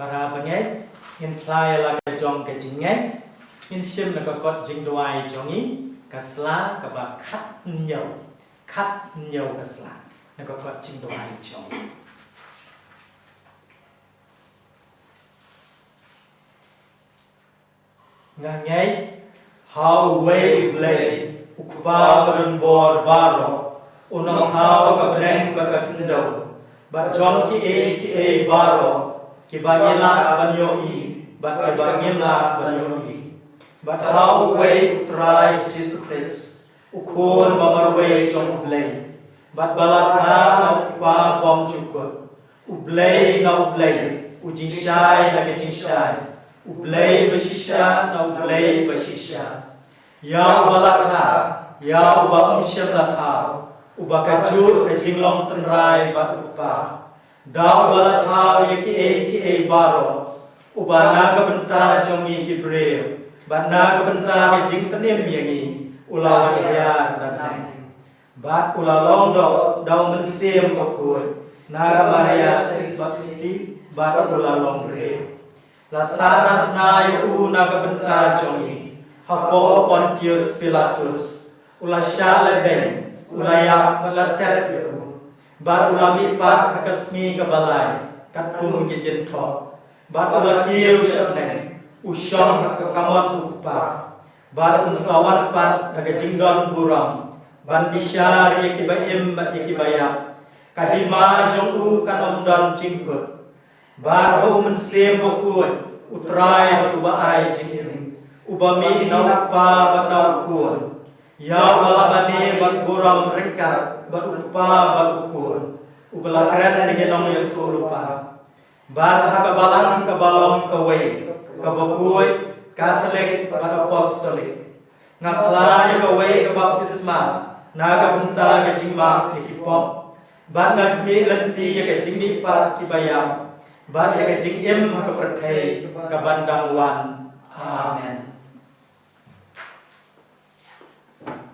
Para bangeit, ngin phla ïa la ka jong ka jingngeit, ngin shim na ka kot jingduwai jong ngi, ka sla kaba khathynñiew, khathynñiew ka sla, na ka kot jingduwai jong ngi. Nga ngeit ha uwei U Blei, U Kpa badonbor baroh, U nongthaw ka bneng bad ka khyndew, bad jong kiei kiei baroh, kiba ngi lah ban ïohi bad kiba ngim lah ban ïohi. Bad ha uwei U Trai Jisu Khrist, U Khun ba marwei jong U Blei, bad ba la kha na U Kpa bymjukut, U Blei na U Blei, U jingshai na ka jingshai, U Blei bashisha na U Blei bashisha. Ïa uba la kha, ïa uba ym shym la thaw, uba kajuh ka jinglong tynrai bad U Kpa, Da uba la thaw ïa kiei kiei baroh, uba na ka bynta jong ngi ki briew bad na ka bynta ka jingpynim ïa ngi u la wan hiar na bneng, bad u la long doh da U Mynsiem Bakhuid na ka Maria bad u la long briew. La sahnarphna ïa u na ka bynta jong ngi hapoh Pontius Pilatus. U la shah lehbeiñ, u la ïap bad la tep ïa u, bad u la mihpat ha ka sngi kaba lai katkum ki jingthoh, bad u la kiew sha bneng, u shong ha ka kamon U Kpa. Bad un sa wan pat da ka jingdon burom ban bishar ïa kiba im bad ïa kiba ïap. Ka hima jong u kan ym don jingkut. Bad ha U Mynsiem Bakhuid, U Trai bad uba ai jingim, uba mih na U Kpa bad na U Khun, ïa uba la mane bad burom ryngkat bad U Kpa bad U Khun, uba la kren ïa ki nongïathuhlypa. Bad ha ka balang kaba long kawei, kaba khuid, Katholik bad Apostolik. Nga phla ïa kawei ka baptisma na ka bynta ka jingmap ïa ki pop. Bad nga khmih lynti ïa ka jingmihpat kiba ïap, bad ïa ka jingim ha ka pyrthei kaban dang wan. Amen.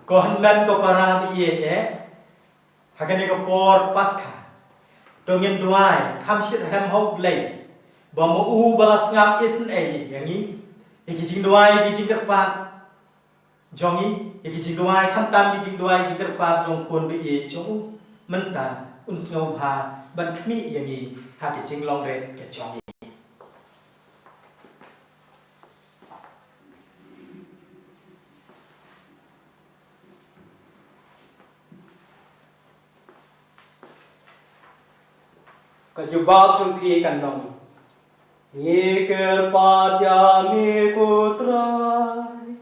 Ko hynmen ko para ba ïeit, ha kane ka por Paskha, to ngin duwai kham shitrhem ha U Blei, ba ma u ba la sngap isynei ïa ngi, ïa ki jingduwai, ïa ki jingkyrpad jong ngi, ïa ki jingduwai, khamtam ki jingduwai jingkyrpad jong u Khun ba ïeit jong u, mynta un sngewbha ban khmih ïa ngi ha ki jinglong rit ki jong ngi. Ka jubab jong phi kan long: Ngi kyrpad ïa me ko Trai.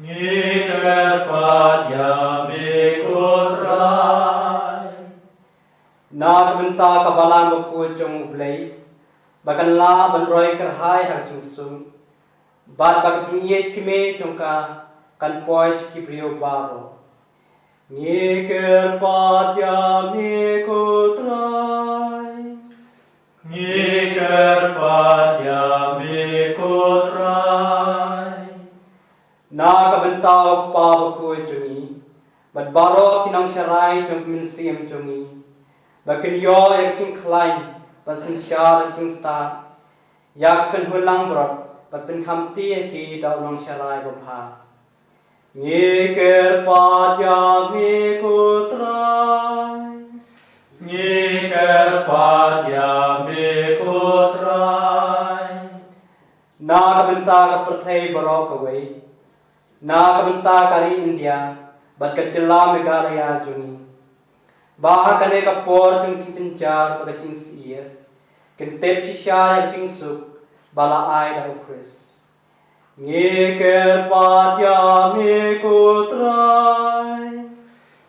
Ngi kyrpad ïa me ko Trai. Na ka bynta ka balang bakhuid jong U Blei, ba kan lah ban roi kyrhai ha ka jingsuk, bad ba ka jingïeit kmie jong ka kan poi sha ki briew baroh. Ngi kyrpad ïa me ko Trai. Ngi kyrpad ïa me ko Trai. Na ka bynta u Kpa bakhuid jong ngi, bad baroh ki nongsharai jong ka mynsiem jong ngi, ba kin ïoh ïa ka jingkhlaiñ ban synshar jingstad, ïa ka kynhun langbrot, bad pynkhamti ïa ki da u nongsharai babha. Ngi kyrpad ïa me ko Trai. Ngi kyrpad ïa me ko Trai. Na ka bynta ka pyrthei baroh kawei, na ka bynta ka ri India, bad ka jylla Meghalaya jong ngi, ba ha kane ka por jong ka jingjynjar bad ka jingsyier, kin tip shisha ïa ka jingsuk ba la ai da u Khrist. Ngi kyrpad ïa me ko Trai.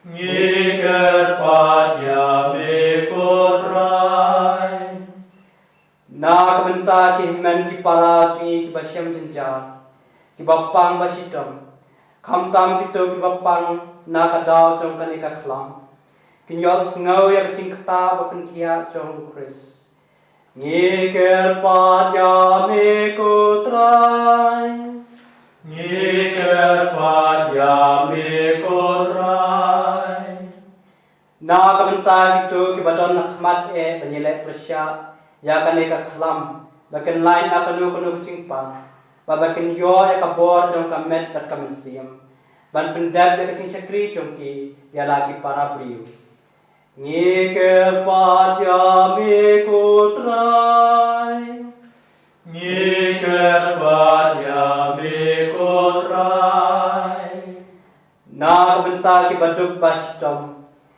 Ngi kyrpad ïa me ko Trai. Na ka bynta ki hynmen ki para jong ngi kiba shem jynjar, kiba pang ba shitom, khamtam kito kiba pang na ka daw jong kane ka khlam, kin ïohsngew ïa ka jingktah ba pynkhiah jong u Khrist. Ngi kyrpad ïa me ko Trai. Ngi kyrpad ïa me ko Trai. Na ka bynta kito kiba don ha khmat eh ban ïaleh pyrshah ïa kane ka khlam, ba kin lait na kano kano ka jingpang, ba ba kin ïoh ïa ka bor jong ka met bad ka mynsiem, ban pyndep ïa ka jingshakri jong ki ïa la ki para briew. Ngi kyrpad ïa me ko Trai. Ngi kyrpad ïa me ko Trai. Na ka bynta kiba duk ba shitom,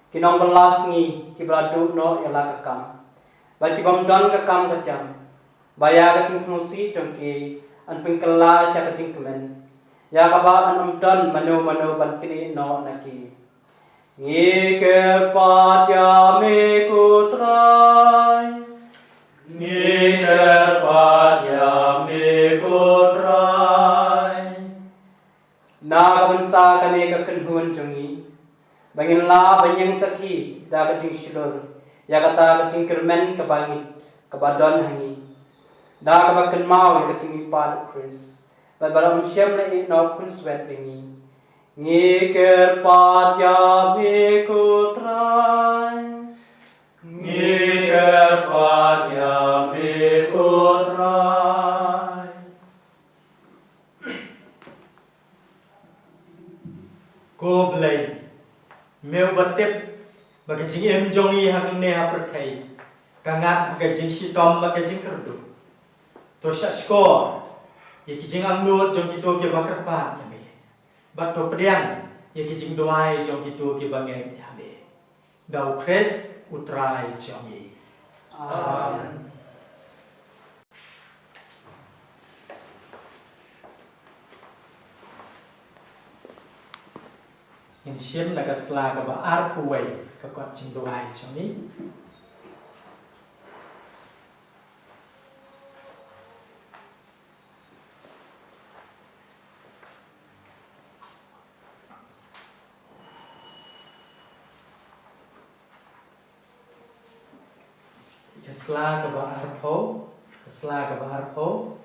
ki nongbylla sngi kiba la duh noh ïa la ka kam, bad ki bym don ka kam ka jam, ba ïa ka jingsngewsih jong ki yn pynkylla sha ka jingkmen, ïa kaba yn ym don mano mano ban knieh noh na ki. Ngi kyrpad ïa me ko Trai. Ngi kyrpad ïa me ko Trai. Na ka bynta kane ka kynhun jong ngi, ba ngin lah ban ïeng sakhi da ka jingshlur ïa kata ka jingkyrmen kaba ngi, kaba don ha ngi, da kaba kynmaw ïa ka jingmihpat u Khrist, bad ba la ym shym la ïeh noh khunswet ïa ngi. Ngi kyrpad ïa me ko Trai. Ngi kyrpad ïa me ko Trai. Ko Blei, me uba tip ba ka jingim jong ngi hangne ha pyrthei ka ngat ha ka jingshitom bad ka jingkyrduh. To shahshkor ïa ki jingangnud jong kito kiba kyrpad ïa me, bad to pdiang ïa ki jingduwai jong kito kiba ngeit ïa me. Da u Khrist u Trai jong ngi. Amen. Ngin shim na ka sla kaba arphew wei ka kot jingduwai jong ngi. Ka sla kaba arphew, ka sla kaba arphew.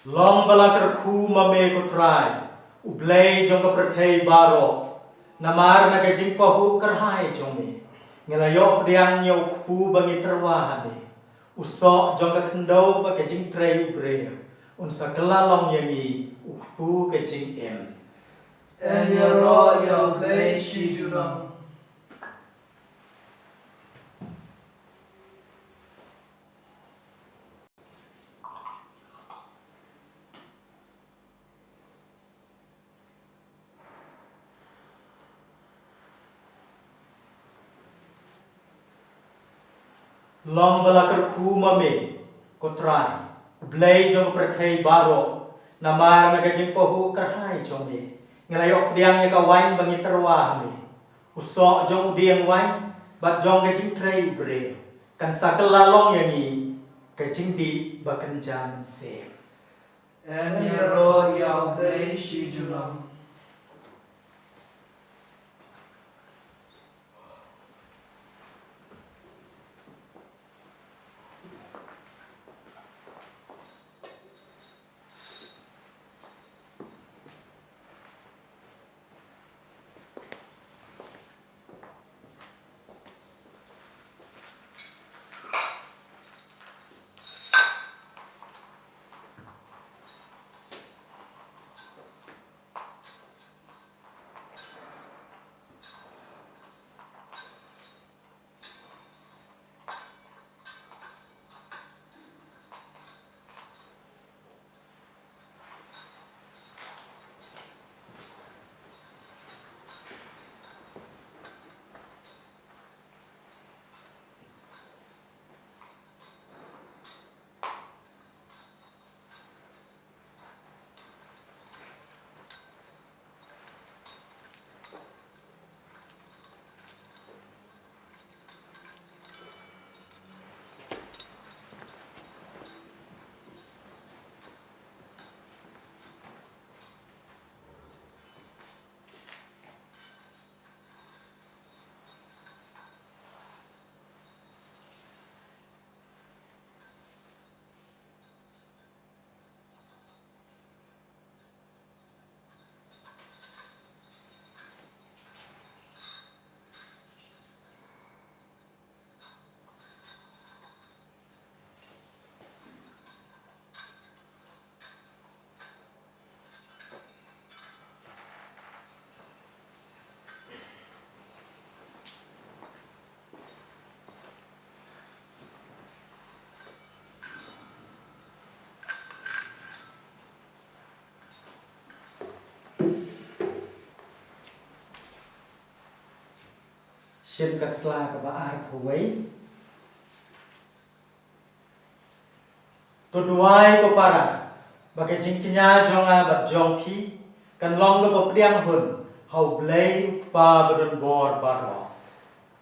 Long ba la kyrkhu ma me ko Trai, u Blei jong ka pyrthei baroh, namar na ka jingpahuh kyrhai jong me, ngi la ïoh pdiang ïa u kpu ba ngi tyrwa ha me. U soh jong ka khyndew bad ka jingtrei u briew un sa kylla long ïa ngi u kpu ka jingim. Yn ïaroh ïa u Blei shi junom. Long ba la kyrkhu ma me ko Trai, u Blei jong ka pyrthei baroh, namar na ka jingpahuh kyrhai jong me, ngi la ïoh pdiang ïa ka waiñ ba ngi tyrwa ha me. U soh jong u dieng waiñ bad jong ka jingtrei u briew kan sa kylla long ïa ngi ka jingdih ba kynja mynsiem. Yn ïaroh ïa u Blei shi junom. Shen ka sla kaba arphew wei. To duwai ko para, ba ka jingkñia jong nga bad jong phi kan long kaba pdiang hun ha U Blei U Kpa badonbor baroh.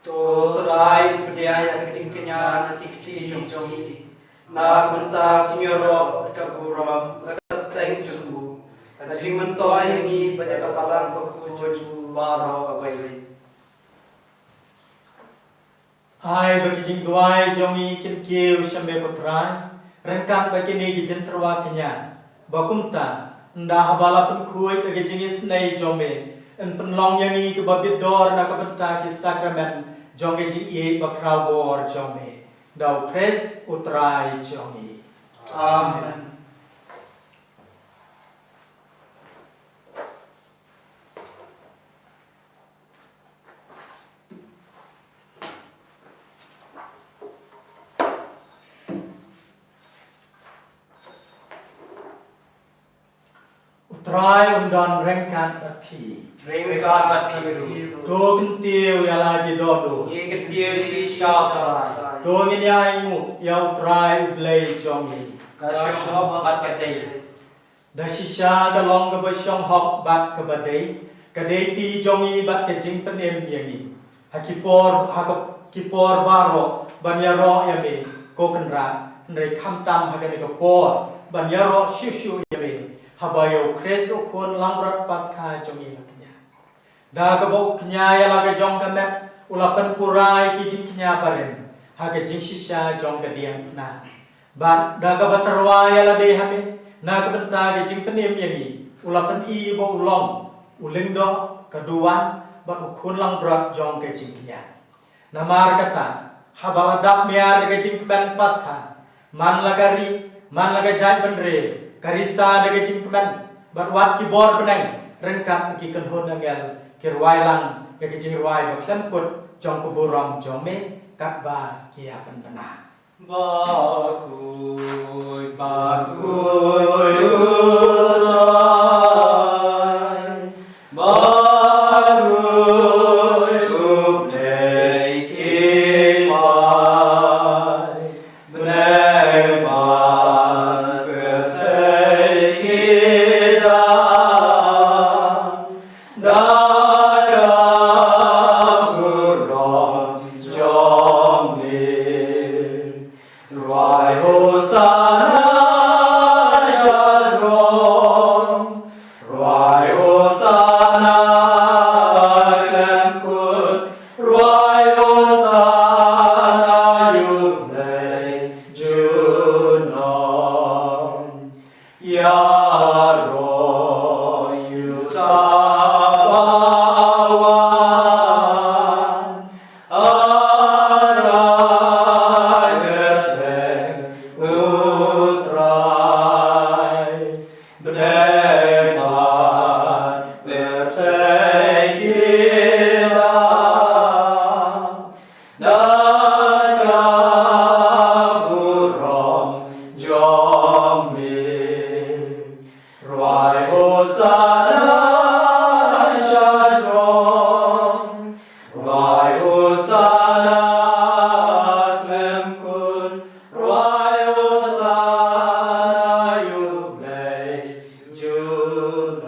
To Trai pdiang ïa ka jingkñia na ki kti jong phi, na ka bynta ka jingïaroh ka burom ka kyrteng jong u, ka jingmyntoi ïa ngi bad ïa ka balang bakhuid jong u baroh kawei. Ai ba ki jingduwai jong ngi kin kiew sha me ko Trai ryngkat bad kine ki jingtyrwa kñia, ba kumta ynda haba la pynkhuid da ki jingisynei jong me, yn pynlong ïa ngi kiba bit dor na ka bynta ki sakramen jong ki jingïeit bakhraw bor jong me. Da U Khrist U Trai jong ngi. Amen. U Trai un don ryngkat bad phi. Ryngkat bad phi ruh. To kyntiew ïa la ki dohnud. Ngi kyntiew ïa phi sha U Trai. To ngin ïa ainguh ïa U Trai U Blei jong ngi. Ka shong hok bad ka dei. Da shisha ka long kaba shong hok bad kaba dei ka dei ti jong ngi bad ka jingpynim ïa ngi ha ki por, ha ka, ki por baroh ban ïaroh ïa me, ko Kynrad, hynrei khamtam ha kane ka por ban ïaroh shuh shuh ïa me, haba ïa U Khrist U Khun langbrot Paskha jong ngi la kñia. Da kaba u kñia ïa la ka jong ka met, u la pynpura ïa ki jingkñia barim ha ka jingshisha jong ka diengphna. Bad da kaba tyrwa ïa lade ha me na ka bynta ka jingpynim ïa ngi, u la pyni ba u long u lyngdoh, ka duwan bad u khun langbrot jong ka jingkñia. Namar kata, haba la dap miar da ka jingkmen Paskha, man la ka ri, man la ka jaitbynriew, ka risa da ka jingkmen, bad wat ki bor bneng ryngkat ki kynhun angel ki rwai lang ïa ka jingrwai ba khlem kut jong ka burom jong me, katba ki ïa pynbna. Bakhuid, bakhuid U Trai, bakhuid U Blei ki paid, bneng bad pyrthei ki dang. Da ka burom jong me. Rwai Hosanna sha jrong. Rwai Hosanna khlem kut. Rwai Hosanna ïa U Blei junom. Ïaroh ïa uta uba wan ha ka kyrteng U Trai. Bneng bad pyrthei ki dang. Da ka burom jong me. Rwai Hosanna sha jrong. Rwai Hosanna khlem kut. Rwai Hosanna ïa U Blei junom.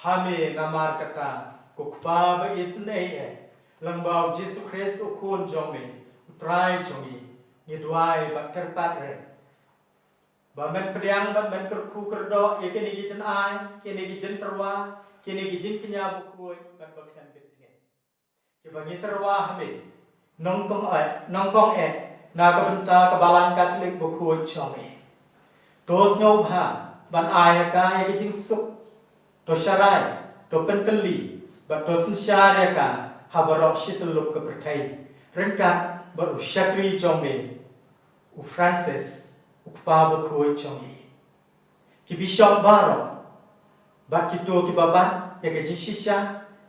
Ha me namar kata, ko Kpa ba isynei eh, lyngba U Jisu Khrist U Khun jong me, U Trai jong ngi, ngi duwai bad kyrpad rit. Ba men pdiang bad men kyrkhu kyrdoh ïa kine ki jynai, kine ki jyntyrwa, kine ki jingkñia bakhuid bad bakhlem bit tngen. Kiba ngi tyrwa ha me, nyngkong eh, nyngkong eh, na ka bynta ka Balang Katholik bakhuid jong me. To sngewbha ban ai ha ka ïa ka jingsuk, to sharai, to pynkylli, bad to synshar ïa ka ha baroh shi tyllup ka pyrthei, ryngkat bad u shakri jong me, u Francis, u Kpa bakhuid jong ngi. Ki bishop baroh, bad kito kiba bat ïa ka jingshisha,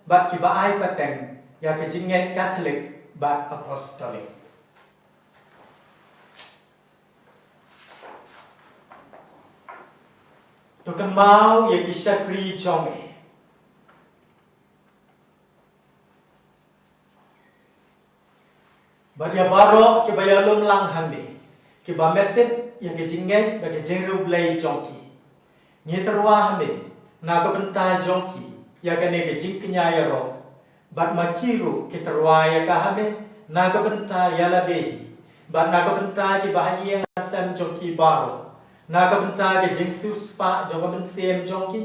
bad kiba ai pateng ïa ka jingngeit Katholik bad Apostolik. To kynmaw ïa ki shakri jong me. Bad ïa baroh kiba ïalum lang hangne, kiba met tip ïa ka jingngeit bad ka jingriewblei jong ki. Ngi tyrwa ha me na ka bynta jong ki ïa kane ka jingkñia ïaroh. Bad ma ki ruh ki tyrwa ïa ka ha me na ka bynta ïa lade hi, bad na ka bynta kiba ha ïing ha sem jong ki baroh, na ka bynta ka jingsiewspah jong ka mynsiem jong ki,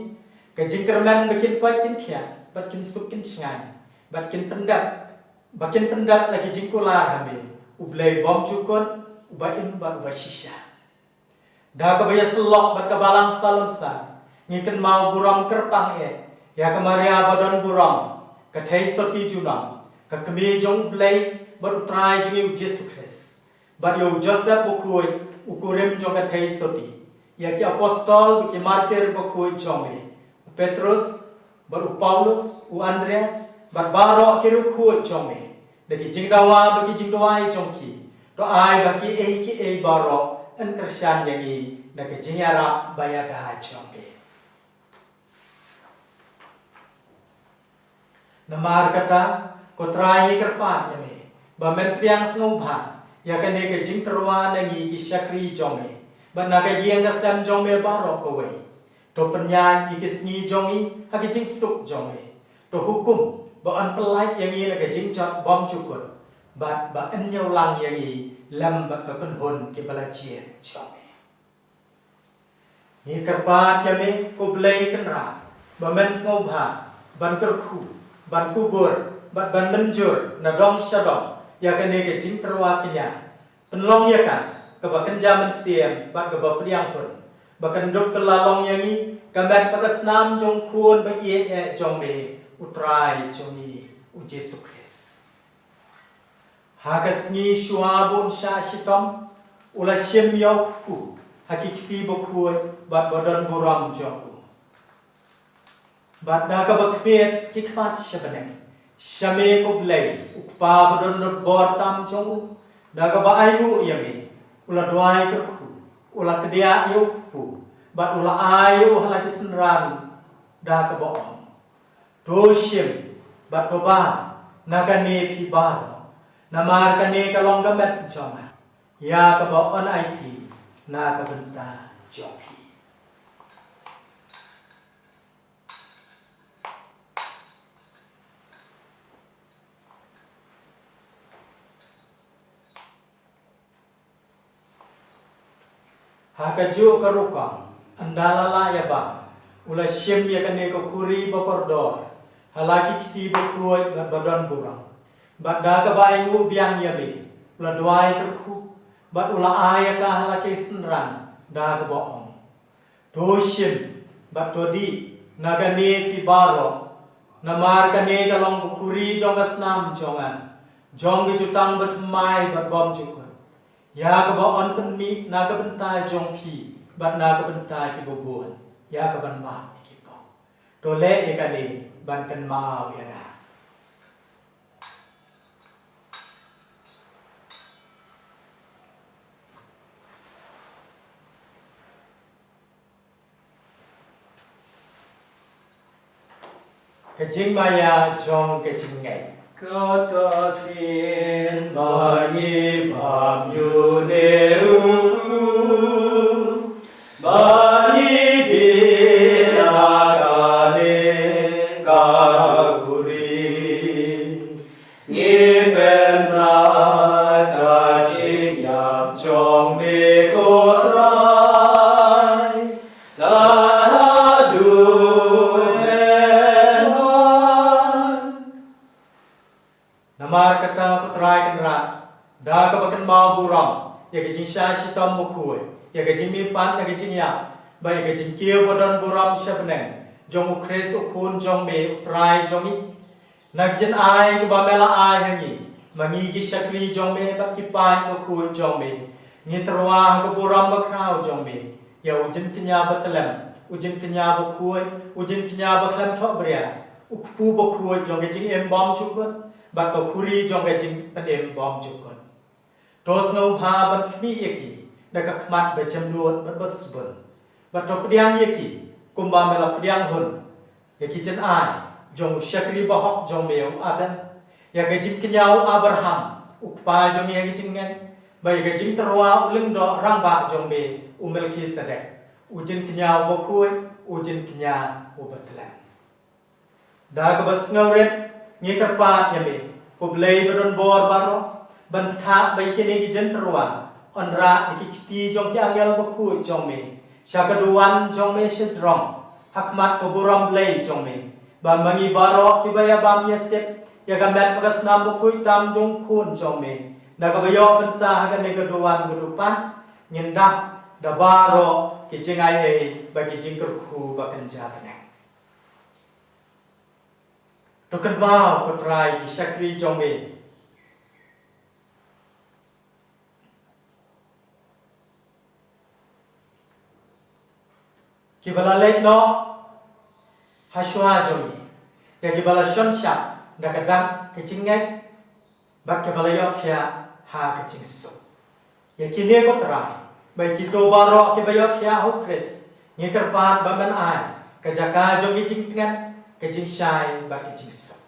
ka jingkyrmen ba kin pait kin khiah bad kin suk kin shngaiñ, bad kin pyndep, ba kin pyndep la ki jingkular ha me, U Blei bymjukut, uba im bad uba shisha. Da kaba ïasyllok bad ka balang salonsar, ngi kynmaw burom kyrpang eh ïa ka Maria ba don burom, ka theisotti junom, ka kmie jong U Blei bad U Trai jong ngi U Jisu Khrist, bad ïa u Joseph bakhuid, u kurim jong ka theisotti, ïa ki apostol bad ki martir bakhuid jong me, u Petrus bad u Paulus, u Andreas bad baroh ki riewkhuid jong me, da ki jingdawa bad ki jingduwai jong ki, to ai ba kiei kiei baroh yn kyrshan ïa ngi da ka jingïarap ba ïada jong me. Namar kata, ko Trai, ngi kyrpad ïa me ba men pdiang sngewbha ïa kane ka jingtyrwa na ngi ki shakri jong me, bad na ka ïing ka sem jong me baroh kawei. To pynïaid ïa ki sngi jong ngi ha ka jingsuk jong me. To hukum ba yn pyllait ïa ngi na ka jingjot bymjukut, bad ba yn ñiewlang ïa ngi lem bad ka kynhun kiba la jied jong me. Ngi kyrpad ïa me, ko Blei Kynrad, ba men sngewbha ban kyrkhu, ban kubur bad ban mynjur na dong sha dong ïa kane ka jingtyrwa kñia. Pynlong ïa ka kaba kynja mynsiem bad kaba pdiang hun, ba kan dup kylla long ïa ngi ka met bad ka snam jong U Khun ba ïeit eh jong me, U Trai jong ngi U Jisu Khrist. Ha ka sngi shuwa ba un shah shitom, u la shim ïa u kpu ha ki kti bakhuid bad ba don burom jong u. Bad da kaba khmied ki khmat sha bneng, sha me, ko Blei, U Kpa ba don bor tam jong u, da kaba ainguh ïa me, u la duwai kyrkhu, u la kdiah ïa u kpu, bad u la ai ïa u ha la ki synran, da kaba ong: To shim bad to bam na kane phi baroh, namar kane ka long ka met jong nga, ïa kaba yn aiti na ka bynta jong phi. Ha kajuh ka rukom, ynda la lah ïa bam, u la shim ïa kane ka khuri ba kordor ha la ki kti bakhuid bad ba don burom, bad da kaba ainguh biang ïa me, u la duwai kyrkhu, bad u la ai ïa ka ha la ki synran, da kaba ong: To shim bad to dih na kane phi baroh, namar kane ka long ka khuri jong ka snam jong nga, jong ka jutang bathymmai bad bymjukut, ïa kaba yn pynmih na ka bynta jong phi bad na ka bynta kiba bun, ïa kaban map ïa ki pop. To leh ïa kane ban kynmaw ïa nga. Ka jingmaïa jong ka jingngeit. Kata sien ba ngi bam ïa une u kpu, ba ngi dih na kane ka khuri. Ngi pynbna ka jingïap jong me, ko Trai, ka haduh mynta. Namar kata, ko Trai Kynrad, da kaba kynmaw burom ïa ka jingshah shitom bakhuid, ïa ka jingmihpat na ka jingïap, bad ïa ka jingkiew ba don burom sha bneng jong U Khrist, U Khun jong me, U Trai jong ngi, na ka jingaiei kaba me la ai ha ngi, ma ngi ki shakri jong me bad ki paid bakhuid jong me, ngi tyrwa ha ka burom bakhraw jong me ïa u jingkñia batlem, u jingkñia bakhuid, u jingkñia bakhlem thohbria, u kpu bakhuid jong ka jingim bymjukut bad ka khuri jong ka jingpynim bymjukut. To sngewbha ban khmih ïa ki da ka khmat ba jemnud bad ba sbun, bad to pdiang ïa ki kumba me la pdiang hun ïa ki jynai jong u shakri bahok jong me, u Abel, ïa ka jingkñia u Abraham, u kpa jong ngi ha ka jingngeit, bad ïa ka jingtyrwa u lyngdoh rangbah jong me, u Melkhisedek, u jingkñia uba khuid, u jingkñia uba tlem. Da kaba sngewrit, ngi kyrpad ïa me, ko Blei ba don bor baroh, ban pynthah ba ïa kine ki jingtyrwa yn rah na ki kti jong ki angel bakhuid jong me, sha ka duwan jong me shajrong, ha khmat ka burom Blei jong me, ba ma ngi baroh kiba ïabam ïasep ïa ka met bad ka snam bakhuid tam jong u Khun jong me, na kaba ïoh mynta ha kane ka duwan ka dupan, ngin dap da baroh ki jingai ei bad ki jingkyrkhu ba kynja bneng. To kynmaw, ko Trai, ki shakri jong me kiba la leit noh ha shuwa jong ngi, ïa kiba la shon shap da ka dak ka jingngeit bad kiba la ïohthiah ha ka jingsuk. Ïa kine, ko Trai, bad kito baroh kiba ïohthiah ha u Khrist, ngi kyrpad ba men ai ka jaka jong ki jingtngen, ka jingshai bad ka jingsuk.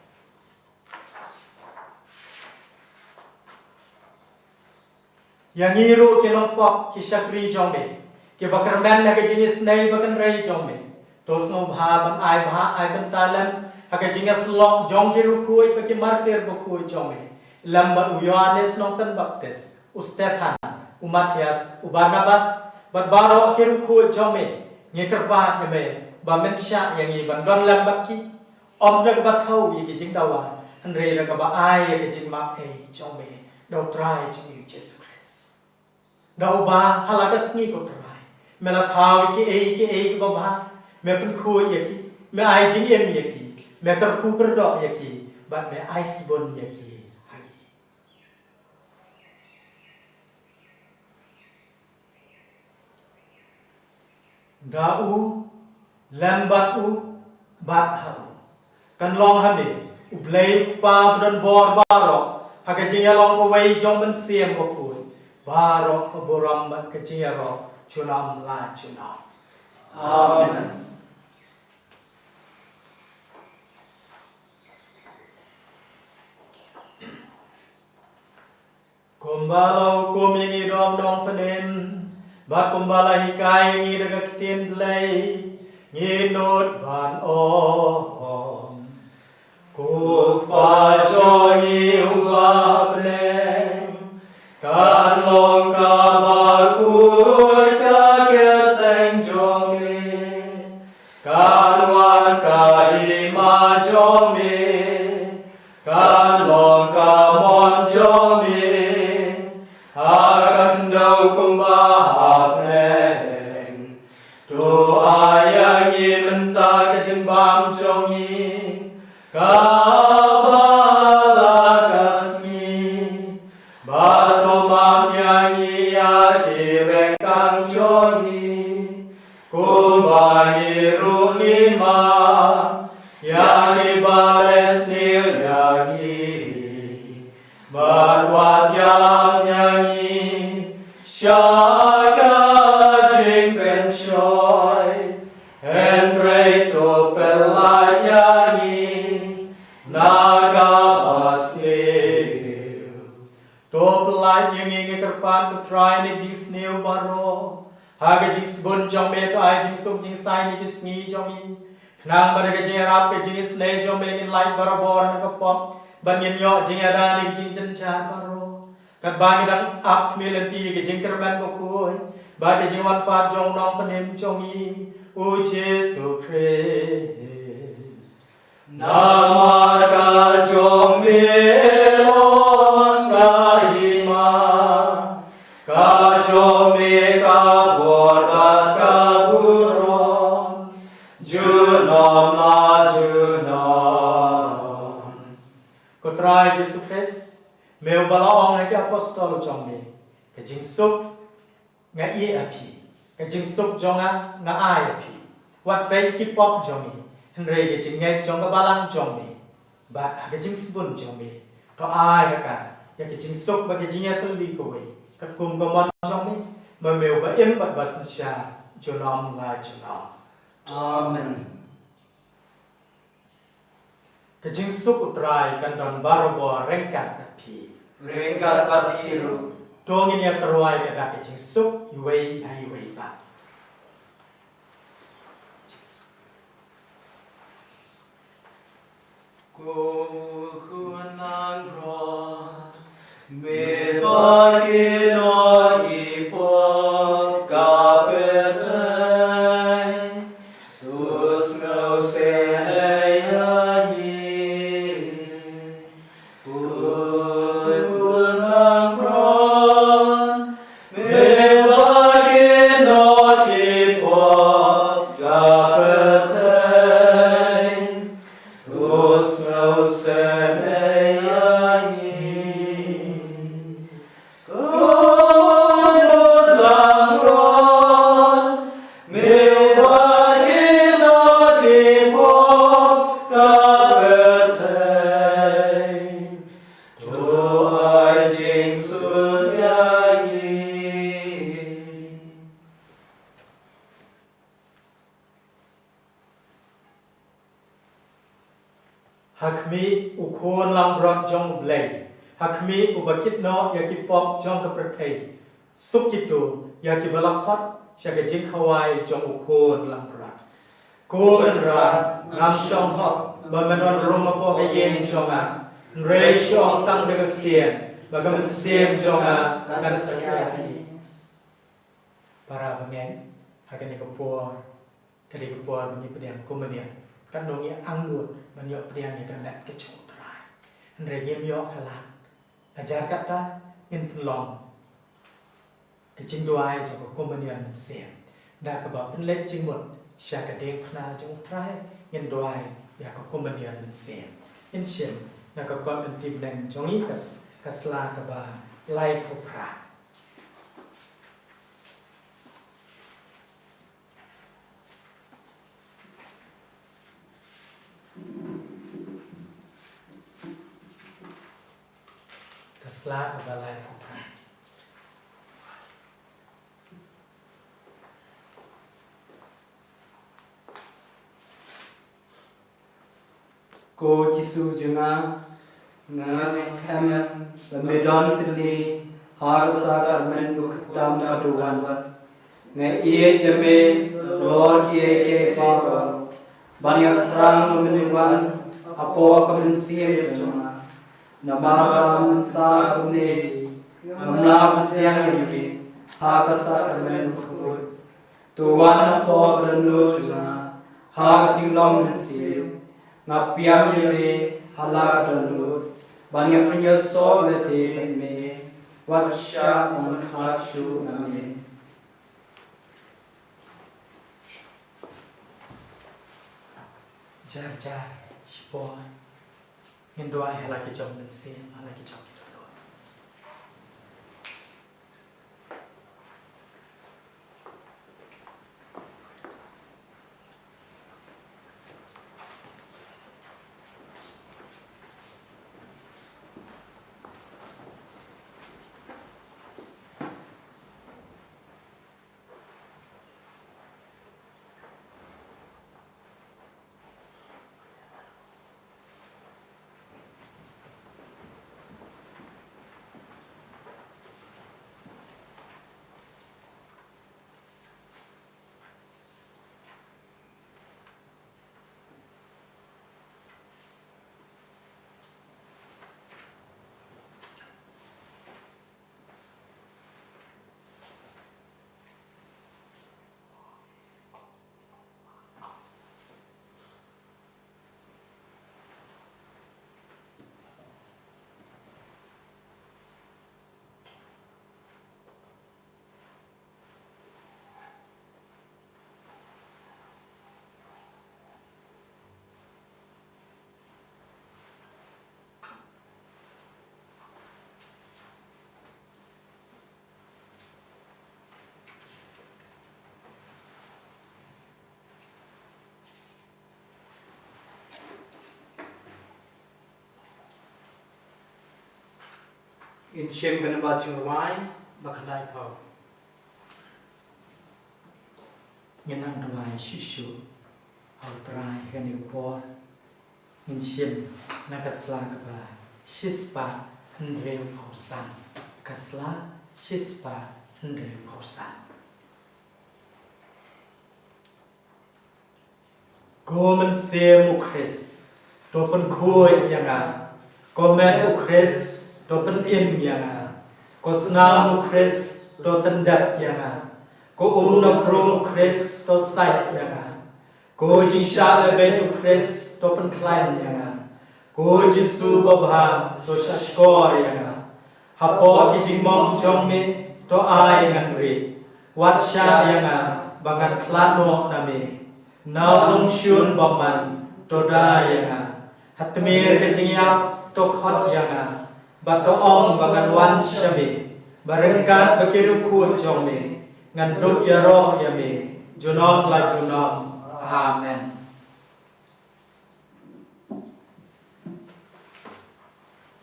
Ïa ngi ruh ki nongpop, ki shakri jong me, kiba kyrmen ha ka jingisynei ba kynrei jong me, to sngewbha ban ai bha, ai bynta lem ha ka jingïasyllok jong ki riewkhuid bad ki martir bakhuid jong me, lem bad u Ïoannis Nongtynbaptis, u Stephan, u Matthias, u Barnabas, bad baroh ki riewkhuid jong me. Ngi kyrpad ïa me ba men shah ïa ngi ban don lem bad ki, ym da kaba thaw ïa ki jingdawa, hynrei da kaba ai ïa ka jingmap ei jong me da u Trai jong ngi u Jisu Khrist. Da uba ha la ka sngi, ko Trai, me la thaw ïa kiei kiei kiba bha, me pynkhuid ïa ki, me ai jingim ïa ki, me kyrkhu kyrdoh ïa ki, bad me ai sbun ïa ki ha ngi. Da u, lem bad u, bad ha u, kan long ha me, U Blei U Kpa badonbor baroh, ha ka jingïalong kawei jong U Mynsiem Bakhuid, baroh ka burom bad ka jingïaroh junom la junom. Amen. Kumba la hukum ïa ngi da u nongpynim, bad kumba la hikai ïa ngi da ka ktien Blei, ngi nud ban ong: Ko Kpa jong ngi uba ha bneng, kan long kaba khuid ka kyrteng jong me, kan wan ka hima jong me, kan long ka mon jong me ha ka khyndew kumba ha bneng. To ai ïa ngi mynta ka jingbam jong ngi kaba ha la ka sngi, bad to map ïa ngi ïa ki ryngkang jong ngi, kumba ngi ruh ngi map ïa kiba leh sniew ïa ngi. Bad wat ïalam ïa ngi sha ka jingpynshoi, hynrei to pyllait ïa ngi na ka basniew. To pyllait ïa ngi, ngi kyrpad, ko Trai, na ka jingsniew baroh. Ha ka jingsbun jong me to ai jingsuk jingsain ïa ki sngi jong ngi, khnang ba da ka jingïarap ka jingisynei jong me ngin lait barabor na ka pop, bad ngin ïoh jingïada na ka jingjynjar baroh. Katba ngi dang ap khmih lynti ïa ka jingkyrmen bakhuid bad ka jingwan pat jong u Nongpynim jong ngi, u Jisu Khrist. Namar ka jong me long ka hima, ka jong me ka bor bad ka burom, junom la junom. Ko Trai Jisu Khrist, me uba la ong ha ki apostol jong me, ka jingsuk nga ai ïa phi, ka jingsuk jong nga nga ai ïa phi. Wat peit ki pop jong ngi, hynrei ka jingngeit jong ka balang jong me, bad ha ka jingsbun jong me, to ai ha ka ïa ka jingsuk bad ka jingïatylli kawei, katkum ka mon jong me, ma me uba im bad ba synshar junom la junom. Amen. Ka jingsuk u Trai kan don barabor ryngkat bad phi. Ryngkat bad phi ruh. To ngin ïa kyrwai ka dak ka jingsuk iwei ha iwei pat. Ko Khun nang rot, me ba kino ki pop ka pyrthei, to sngewsynei ïa ngi. Ha khmih u Khun langbrot jong U Blei, ha khmih uba kit noh ïa ki pop jong ka pyrthei, suk kito ïa kiba la khot sha ka jingkhawai jong u Khun langbrot. Ko Kynrad, ngam shong hok ba men wan rung hapoh ka ïing jong nga, hynrei shu ong tang da ka ktien ba ka mynsiem jong nga kan sa ïaid. Para bangeit, ha kane ka por, ka dei ka por ba ngi pdiang Komunion. Katno ngi angnud ban ïoh pdiang ïa ka met ka jong U Trai, hynrei ngim ïoh ka lad. Hajar kata, ngin pynlong ka jingduwai jong ka Komunion mynsiem. Da kaba pynleit jingmut sha ka diengphna jong U Trai, ngin duwai ïa ka Komunion mynsiem. Ngin shim na ka kot lynti bneng jong ngi, ka s-, ka sla kaba laiphew phra. Ka sla kaba laiphew phra. Ko Jisu jong nga, nga ngeit ba me don tylli ha ka sakramen bakhuid tam ba duwan. Nga ïeit ïa me halor kiei kiei baroh, ban ïathrang ba men wan hapoh ka mynsiem jong nga. Namar ba mynta kumne ngam lah ban pdiang ïa me ha ka sakramen bakhuid. To wan hapoh ka dohnud jong nga ha ka jinglong mynsiem. Nga pdiang ïa me ha la ka dohnud, ban ïa pynïasoh lade bad me, wat shah ban khlad shuh na me. Jar jar shipor ngin duwai ha la ki jong mynsiem, ha la ki jong ki dohnud. Ngin shim kane ka jingrwai ba khyndaiphew. Ngin nang duwai shuh shuh ha U Trai ha kane ka por. Ngin shim na ka sla kaba shispah hynriewphew san. Ka sla shispah hynriewphew san. Ko Mynsiem u Khrist, to pynkhuid ïa nga. Ko met u Khrist, to pynim ïa nga. Ko snam u Khrist, to tyndep ïa nga. Ko um na krung u Khrist, to sait ïa nga. Ko jingshah lehbeiñ u Khrist, to pynkhlaiñ ïa nga. Ko Jisu babha, to shahshkor ïa nga. Hapoh ki jingmong jong me, to ai ngan rieh. Wat shah ïa nga ba ngan khlad noh na me. Na u nongshun bymman, to da ïa nga. Ha tmier ka jingïap, to khot ïa nga. Bad to ong ba ngan wan sha me. Ba ryngkat bad ki riewkhuid jong me, ngan dup ïaroh ïa me junom la junom. Amen.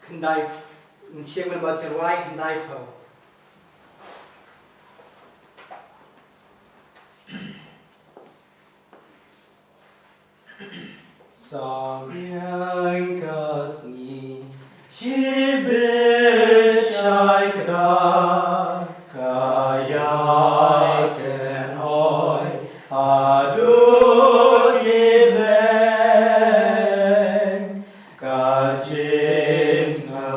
Khyndai, ngin shim kane ka jingrwai khyndaiphew. Sabiang ka sngi shibit shai kdar, ka ïaid kynhoi haduh ki bneng. Ka jingsngewbha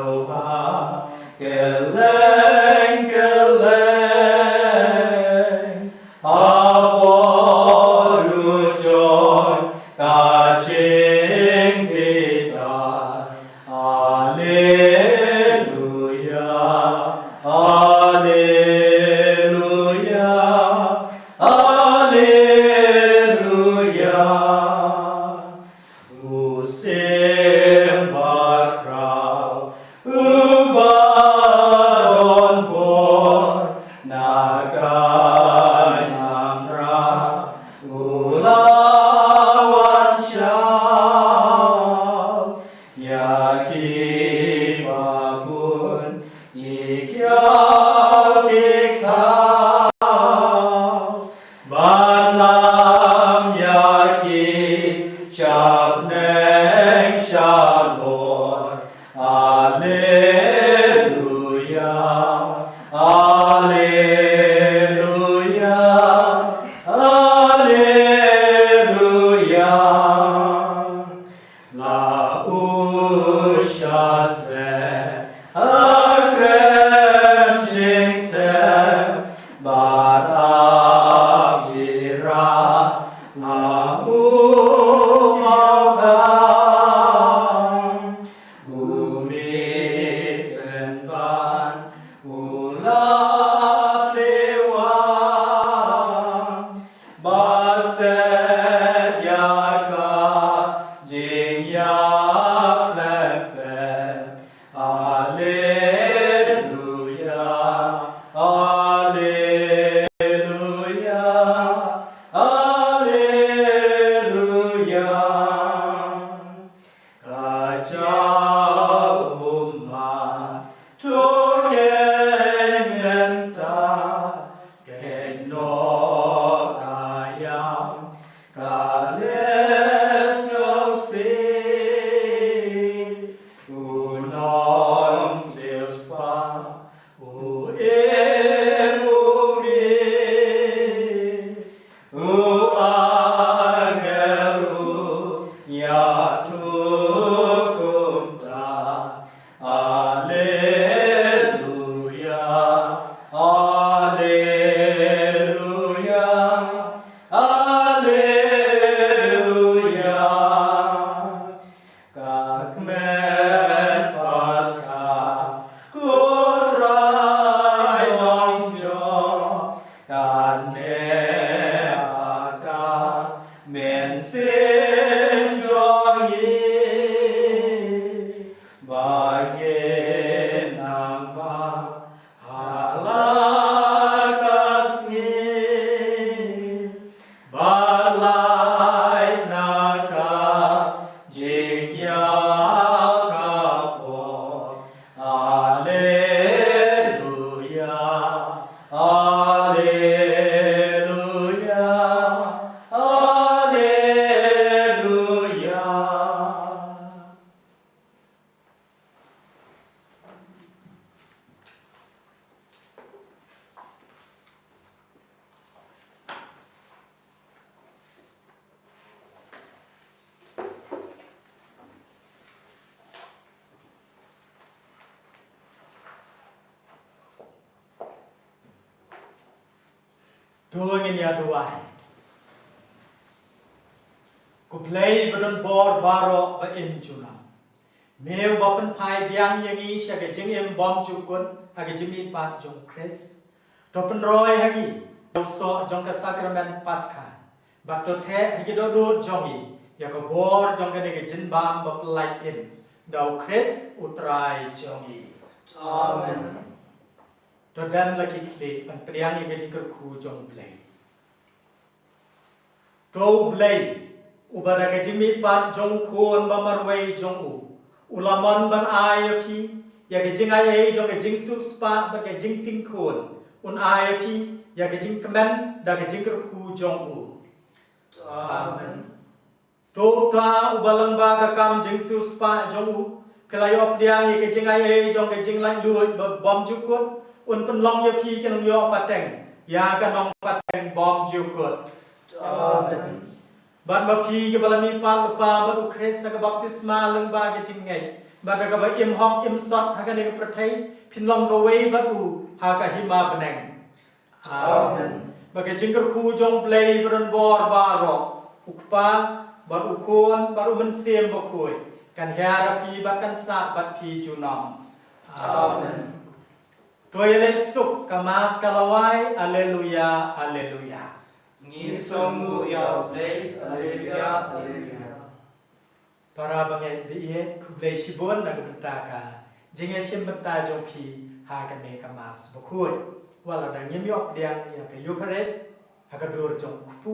kylleng kylleng, ha por u joit ka jingbitar. Alleluia, alleluia, alleluia. U Syiem bakhraw uba don bor na ka Kynrad, u la wan shaw ïa kiba bun ki kyiaw ki kthaw, ban lam ïa ki sha bneng shalor. Alleluia, alleluia, alleluia. La u sha seh ha kren jingtep bad ap ïa la u mawkhang. U mih pynban u la plie wang, ba set ïa ka jingïap khlem pep. Alleluia, alleluia, alleluia. Ka jaw u mat, to keiñ mynta, keiñ noh ka ïam, ka leh sngewsih. U nongsiewspah u im u mih, u angel u ïathuh kumta. Alleluia, alleluia, alleluia. Ka kmen Paskha, ko Trai nongjop, kan neh ha ka mynsiem jong ngi, ba ngin nang bam ha la ka sngi, bad lait na ka jingïap ka por. Alleluia, alleluia, alleluia. To ngin ïa duwai. Ko Blei ba don bor baroh ba im junom, me uba pynphai biang ïa ngi sha ka jingim bymjukut ha ka jingmihpat jong u Khrist, to pynroi ha ngi u soh jong ka sakramen Paskha, bad to theh ha ki dohnud jong ngi ïa ka bor jong kane ka jingbam ba pyllait im, da u Khrist u Trai jong ngi. Amen. To don la ki khlieh ban pdiang ïa ka jingkyrkhu jong u Blei. To u Blei, uba da ka jingmihpat jong u Khun ba marwei jong u, u la mon ban ai ïa phi ïa ka jingai ei jong ka jingsiewspah bad ka jingting khun, un ai ïa phi ïa ka jingkmen da ka jingkyrkhu jong u. Amen. To uta uba lyngba ka kam jingsiewspah jong u, phi la ïoh pdiang ïa ka jingai ei jong ka jinglaitluid bad bymjukut, un pynlong ïa phi ki nongïoh pateng ïa ka nongpateng bymjukut. Amen. Bad ma phi kiba la mihpat lypa bad u Khrist ha ka baptisma lyngba ka jingngeit, bad da kaba im hok im sot ha kane ka pyrthei, phin long kawei bad u ha ka hima bneng. Amen. Ba ka jingkyrkhu jong Blei ba don bor baroh, u Kpa, bad u Khun, bad u Mynsiem Bakhuid, kan hiar ha phi bad kan sah bad phi junom. Amen. To ïa leit suk, ka Mass ka la wai. Alleluia, alleluia. Ngi sngewnguh ïa U Blei. Alleluia, alleluia. Para bangeit ba ïeit, khublei shibun na ka bynta ka jingïashim bynta jong phi ha kane ka Mass Bakhuid. Wat la da ngim ïoh pdiang ïa ka Eucharist ha ka dur jong u kpu,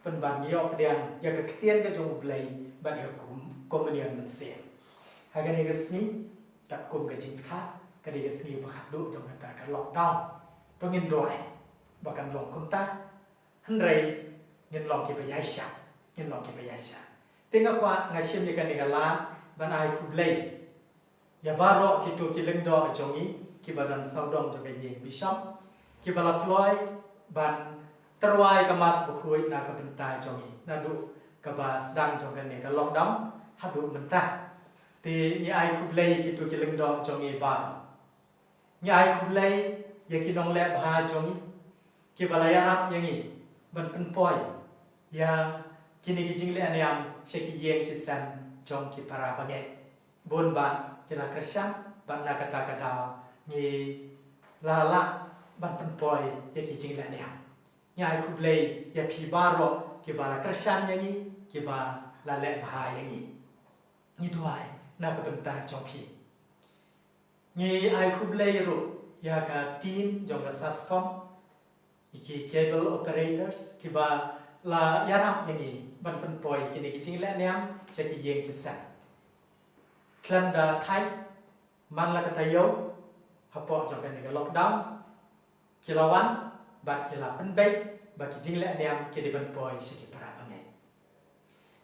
pynban ngi ïoh pdiang ïa ka ktien ka jong U Blei bad ïa ka Communion Mynsiem. Ha kane ka sngi, katkum ka jingthrang, ka dei ka sngi ba khatduh jong kata ka lockdown. To ngin duwai ba kan long kumta. Hynrei ngin long kiba ïaishah, ngin long kiba ïaishah. Te nga kwah, nga shim ïa kane ka lad ban ai khublei ïa baroh kito ki lyngdoh jong ngi kiba don sawdong jong ka ïing Bishop, kiba la kloi ban tyrwa ïa ka Mass Bakhuid na ka bynta jong ngi, naduh kaba sdang jong kane ka lockdown haduh mynta. Te ngi ai khublei kito ki lyngdoh jong ngi baroh. Ngi ai khublei ïa ki nongleh bha jong ngi kiba la ïarap ïa ngi ban pynpoi ïa kine ki jingleh niam sha ki ïing ki sem jong ki para bangeit. Bun bah ki la kyrshan, bad na kata ka daw ngi la lah ban pynpoi ïa ki jingleh niam. Ngi ai khublei ïa phi baroh kiba la kyrshan ïa ngi, kiba la leh bha ïa ngi. Ngi duwai na ka bynta jong phi. Ngi ai khublei ruh ïa ka team jong ka SASCOM, ïa ki cable operators kiba la ïarap ïa ngi ban pynpoi kine ki jingleh niam sha ki ïing ki sem. Khlem da thait, man la ka taïew, hapoh jong kane ka lockdown, ki la wan bad ki la pynbeit ba ki jingleh niam ki dei ban poi sha ki para bangeit.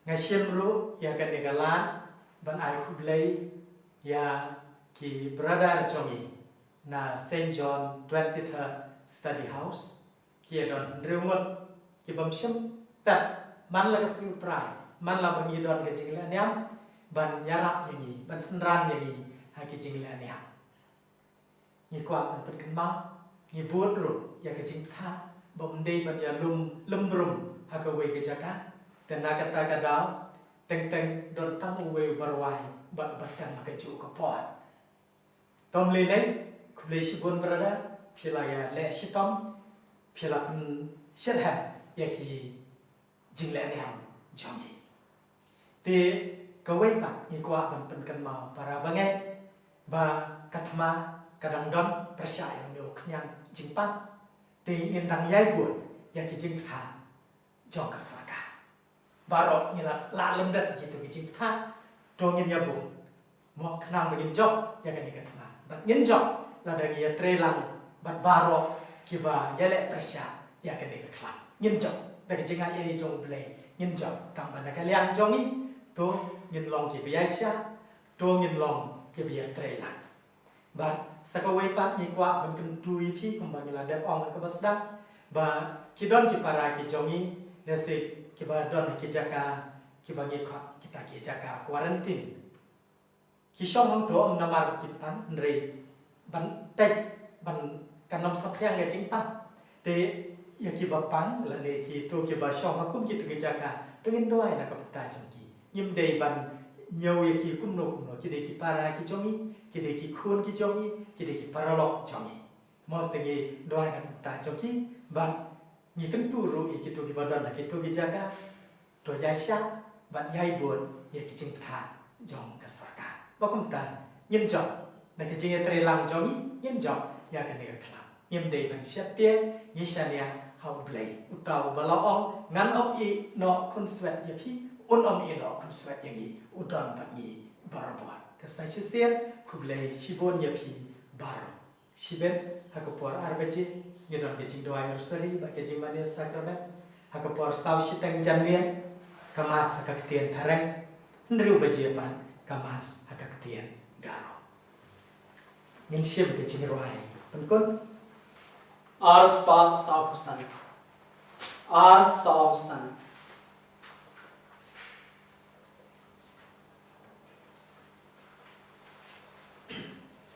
Nga shim ruh ïa kane ka lad ban ai khublei ïa ki brother jong ngi na Saint John twenty-third Study House, ki ïa don hynriew ngut ki bym shym pep man la ka sngi U Trai, man la ba ngi don ka jingleh niam, ban ïarap ïa ngi, ban synran ïa ngi ha ki jingleh niam. Ngi kwah ban pynkynmaw, ngi bud ruh ïa ka jingthrang ba ym dei ban ïa lum lum brum ha kawei ka jaka, te na kata ka daw teng teng don tang uwei uba rwai bad uba tem ha kajuh ka por. Tom lei lei, khublei shibun brother, phi la ïa leh shitom, phi la pynshyrhem ïa ki jingleh niam jong ngi. Te kawei pat ngi kwah ban pynkynmaw para bangeit ba ka thma ka dang don pyrshah ïa une u khñiang jingpang. Te ngin dang ïai bud ïa ki jingpyntha jong ka sorkar. Baroh ngi la lah lyndet ïa kito ki jingpyntha, to ngin ïa bud. Mo khnang ba ngin jop ïa kane ka thma. Bad ngin jop lada ngi ïatreilang bad baroh kiba ïaleh pyrshah ïa kane ka khlam. Ngin jop da ka jingai ei jong U Blei. Ngin jop tang ba na ka liang jong ngi, to ngin long kiba ïaishah, to ngin long kiba ïatreilang. Bad sa kawei pat ngi kwah ban kyntu ïa phi kumba ngi la dep ong ha kaba sdang, ba ki don ki para ki jong ngi, lehse kiba don ha ki jaka kiba ngi khot kita ki jaka quarantine. Ki shong hangto ym namar ba ki pang, hynrei ban peit ban kan ym saphriang ka jingpang. Te ïa kiba pang lane kito kiba shong ha kum kito ki jaka, to ngin duwai na ka bynta jong ki. Ngim dei ban ñiew ïa ki kumno kumno, ki dei ki para ki jong ngi, ki dei ki khun ki jong ngi, ki dei ki paralok jong ngi. Mo te ngi duwai na ka bynta jong ki, bad ngi kyntu ruh ïa kito kiba don ha kito ki jaka, to ïaishah bad ïai bud ïa ki jingpyntha jong ka sorkar. Ba kumta ngin jop, na ka jingïatreilang jong ngi ngin jop ïa kane ka khlam. Ngim dei ban sheptieng, ngi shaniah ha U Blei, uta uba la ong, ngan ym ïehnoh khunswet ïa phi, un ym ïehnoh khunswet ïa ngi, u don bad ngi barabor. Te sa shisien khublei shibun ïa phi baroh. Shibit ha ka por ar baje ngi don ka jingduwai rosary bad ka jingmane sakramen. Ha ka por saw shiteng janmiet Ka Mass ha ka ktien Phareng, hynriew baje pat ka Mass ha ka ktien Garo. Ngin shim ka jingrwai pynkut. Ar spah saw phew san. Ar saw san.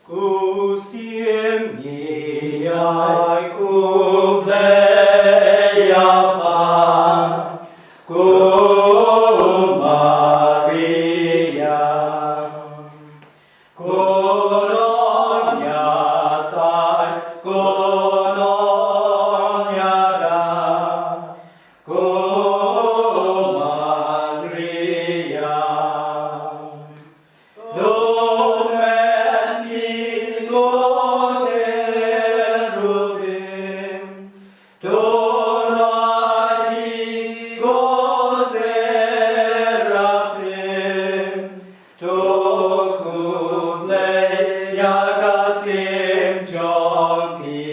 Ko Syiem ngi ai khublei ïa pha, ko Maria. Ko Nongïasaid, ko Nongïada, ko Maria. To kmen ïa ki ko Kerubim, to rwai ïa ki ko Serafim, to khublei ïa ka Syiem jong phi.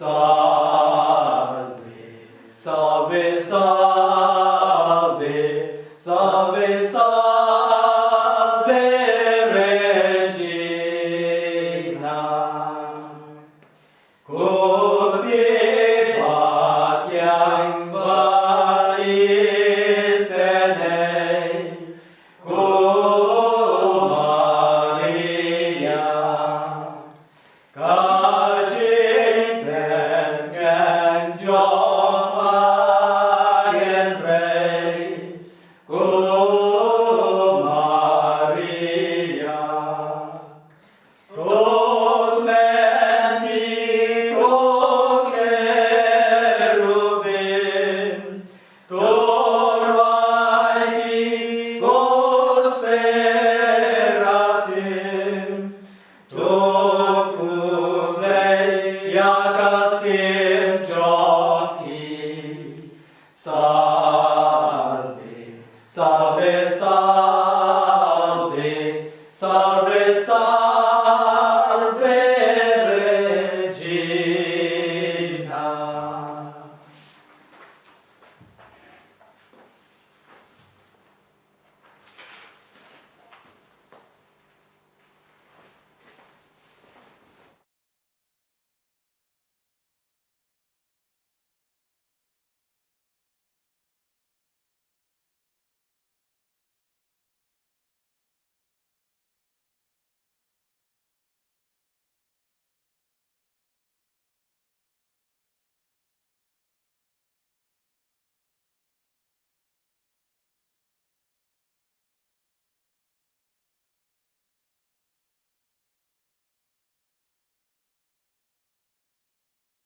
Salve, salve, salve, salve, salve, Regina. Ko Phi ba kiang ba isynei, ko Maria. Ka jingpynkyndit jong ka Kynrei, ko Maria. To kmen ïa ki ko Kerubim, to rwai ïa ki ko Serafim, to khublei ïa ka Syiem jong phi. Sa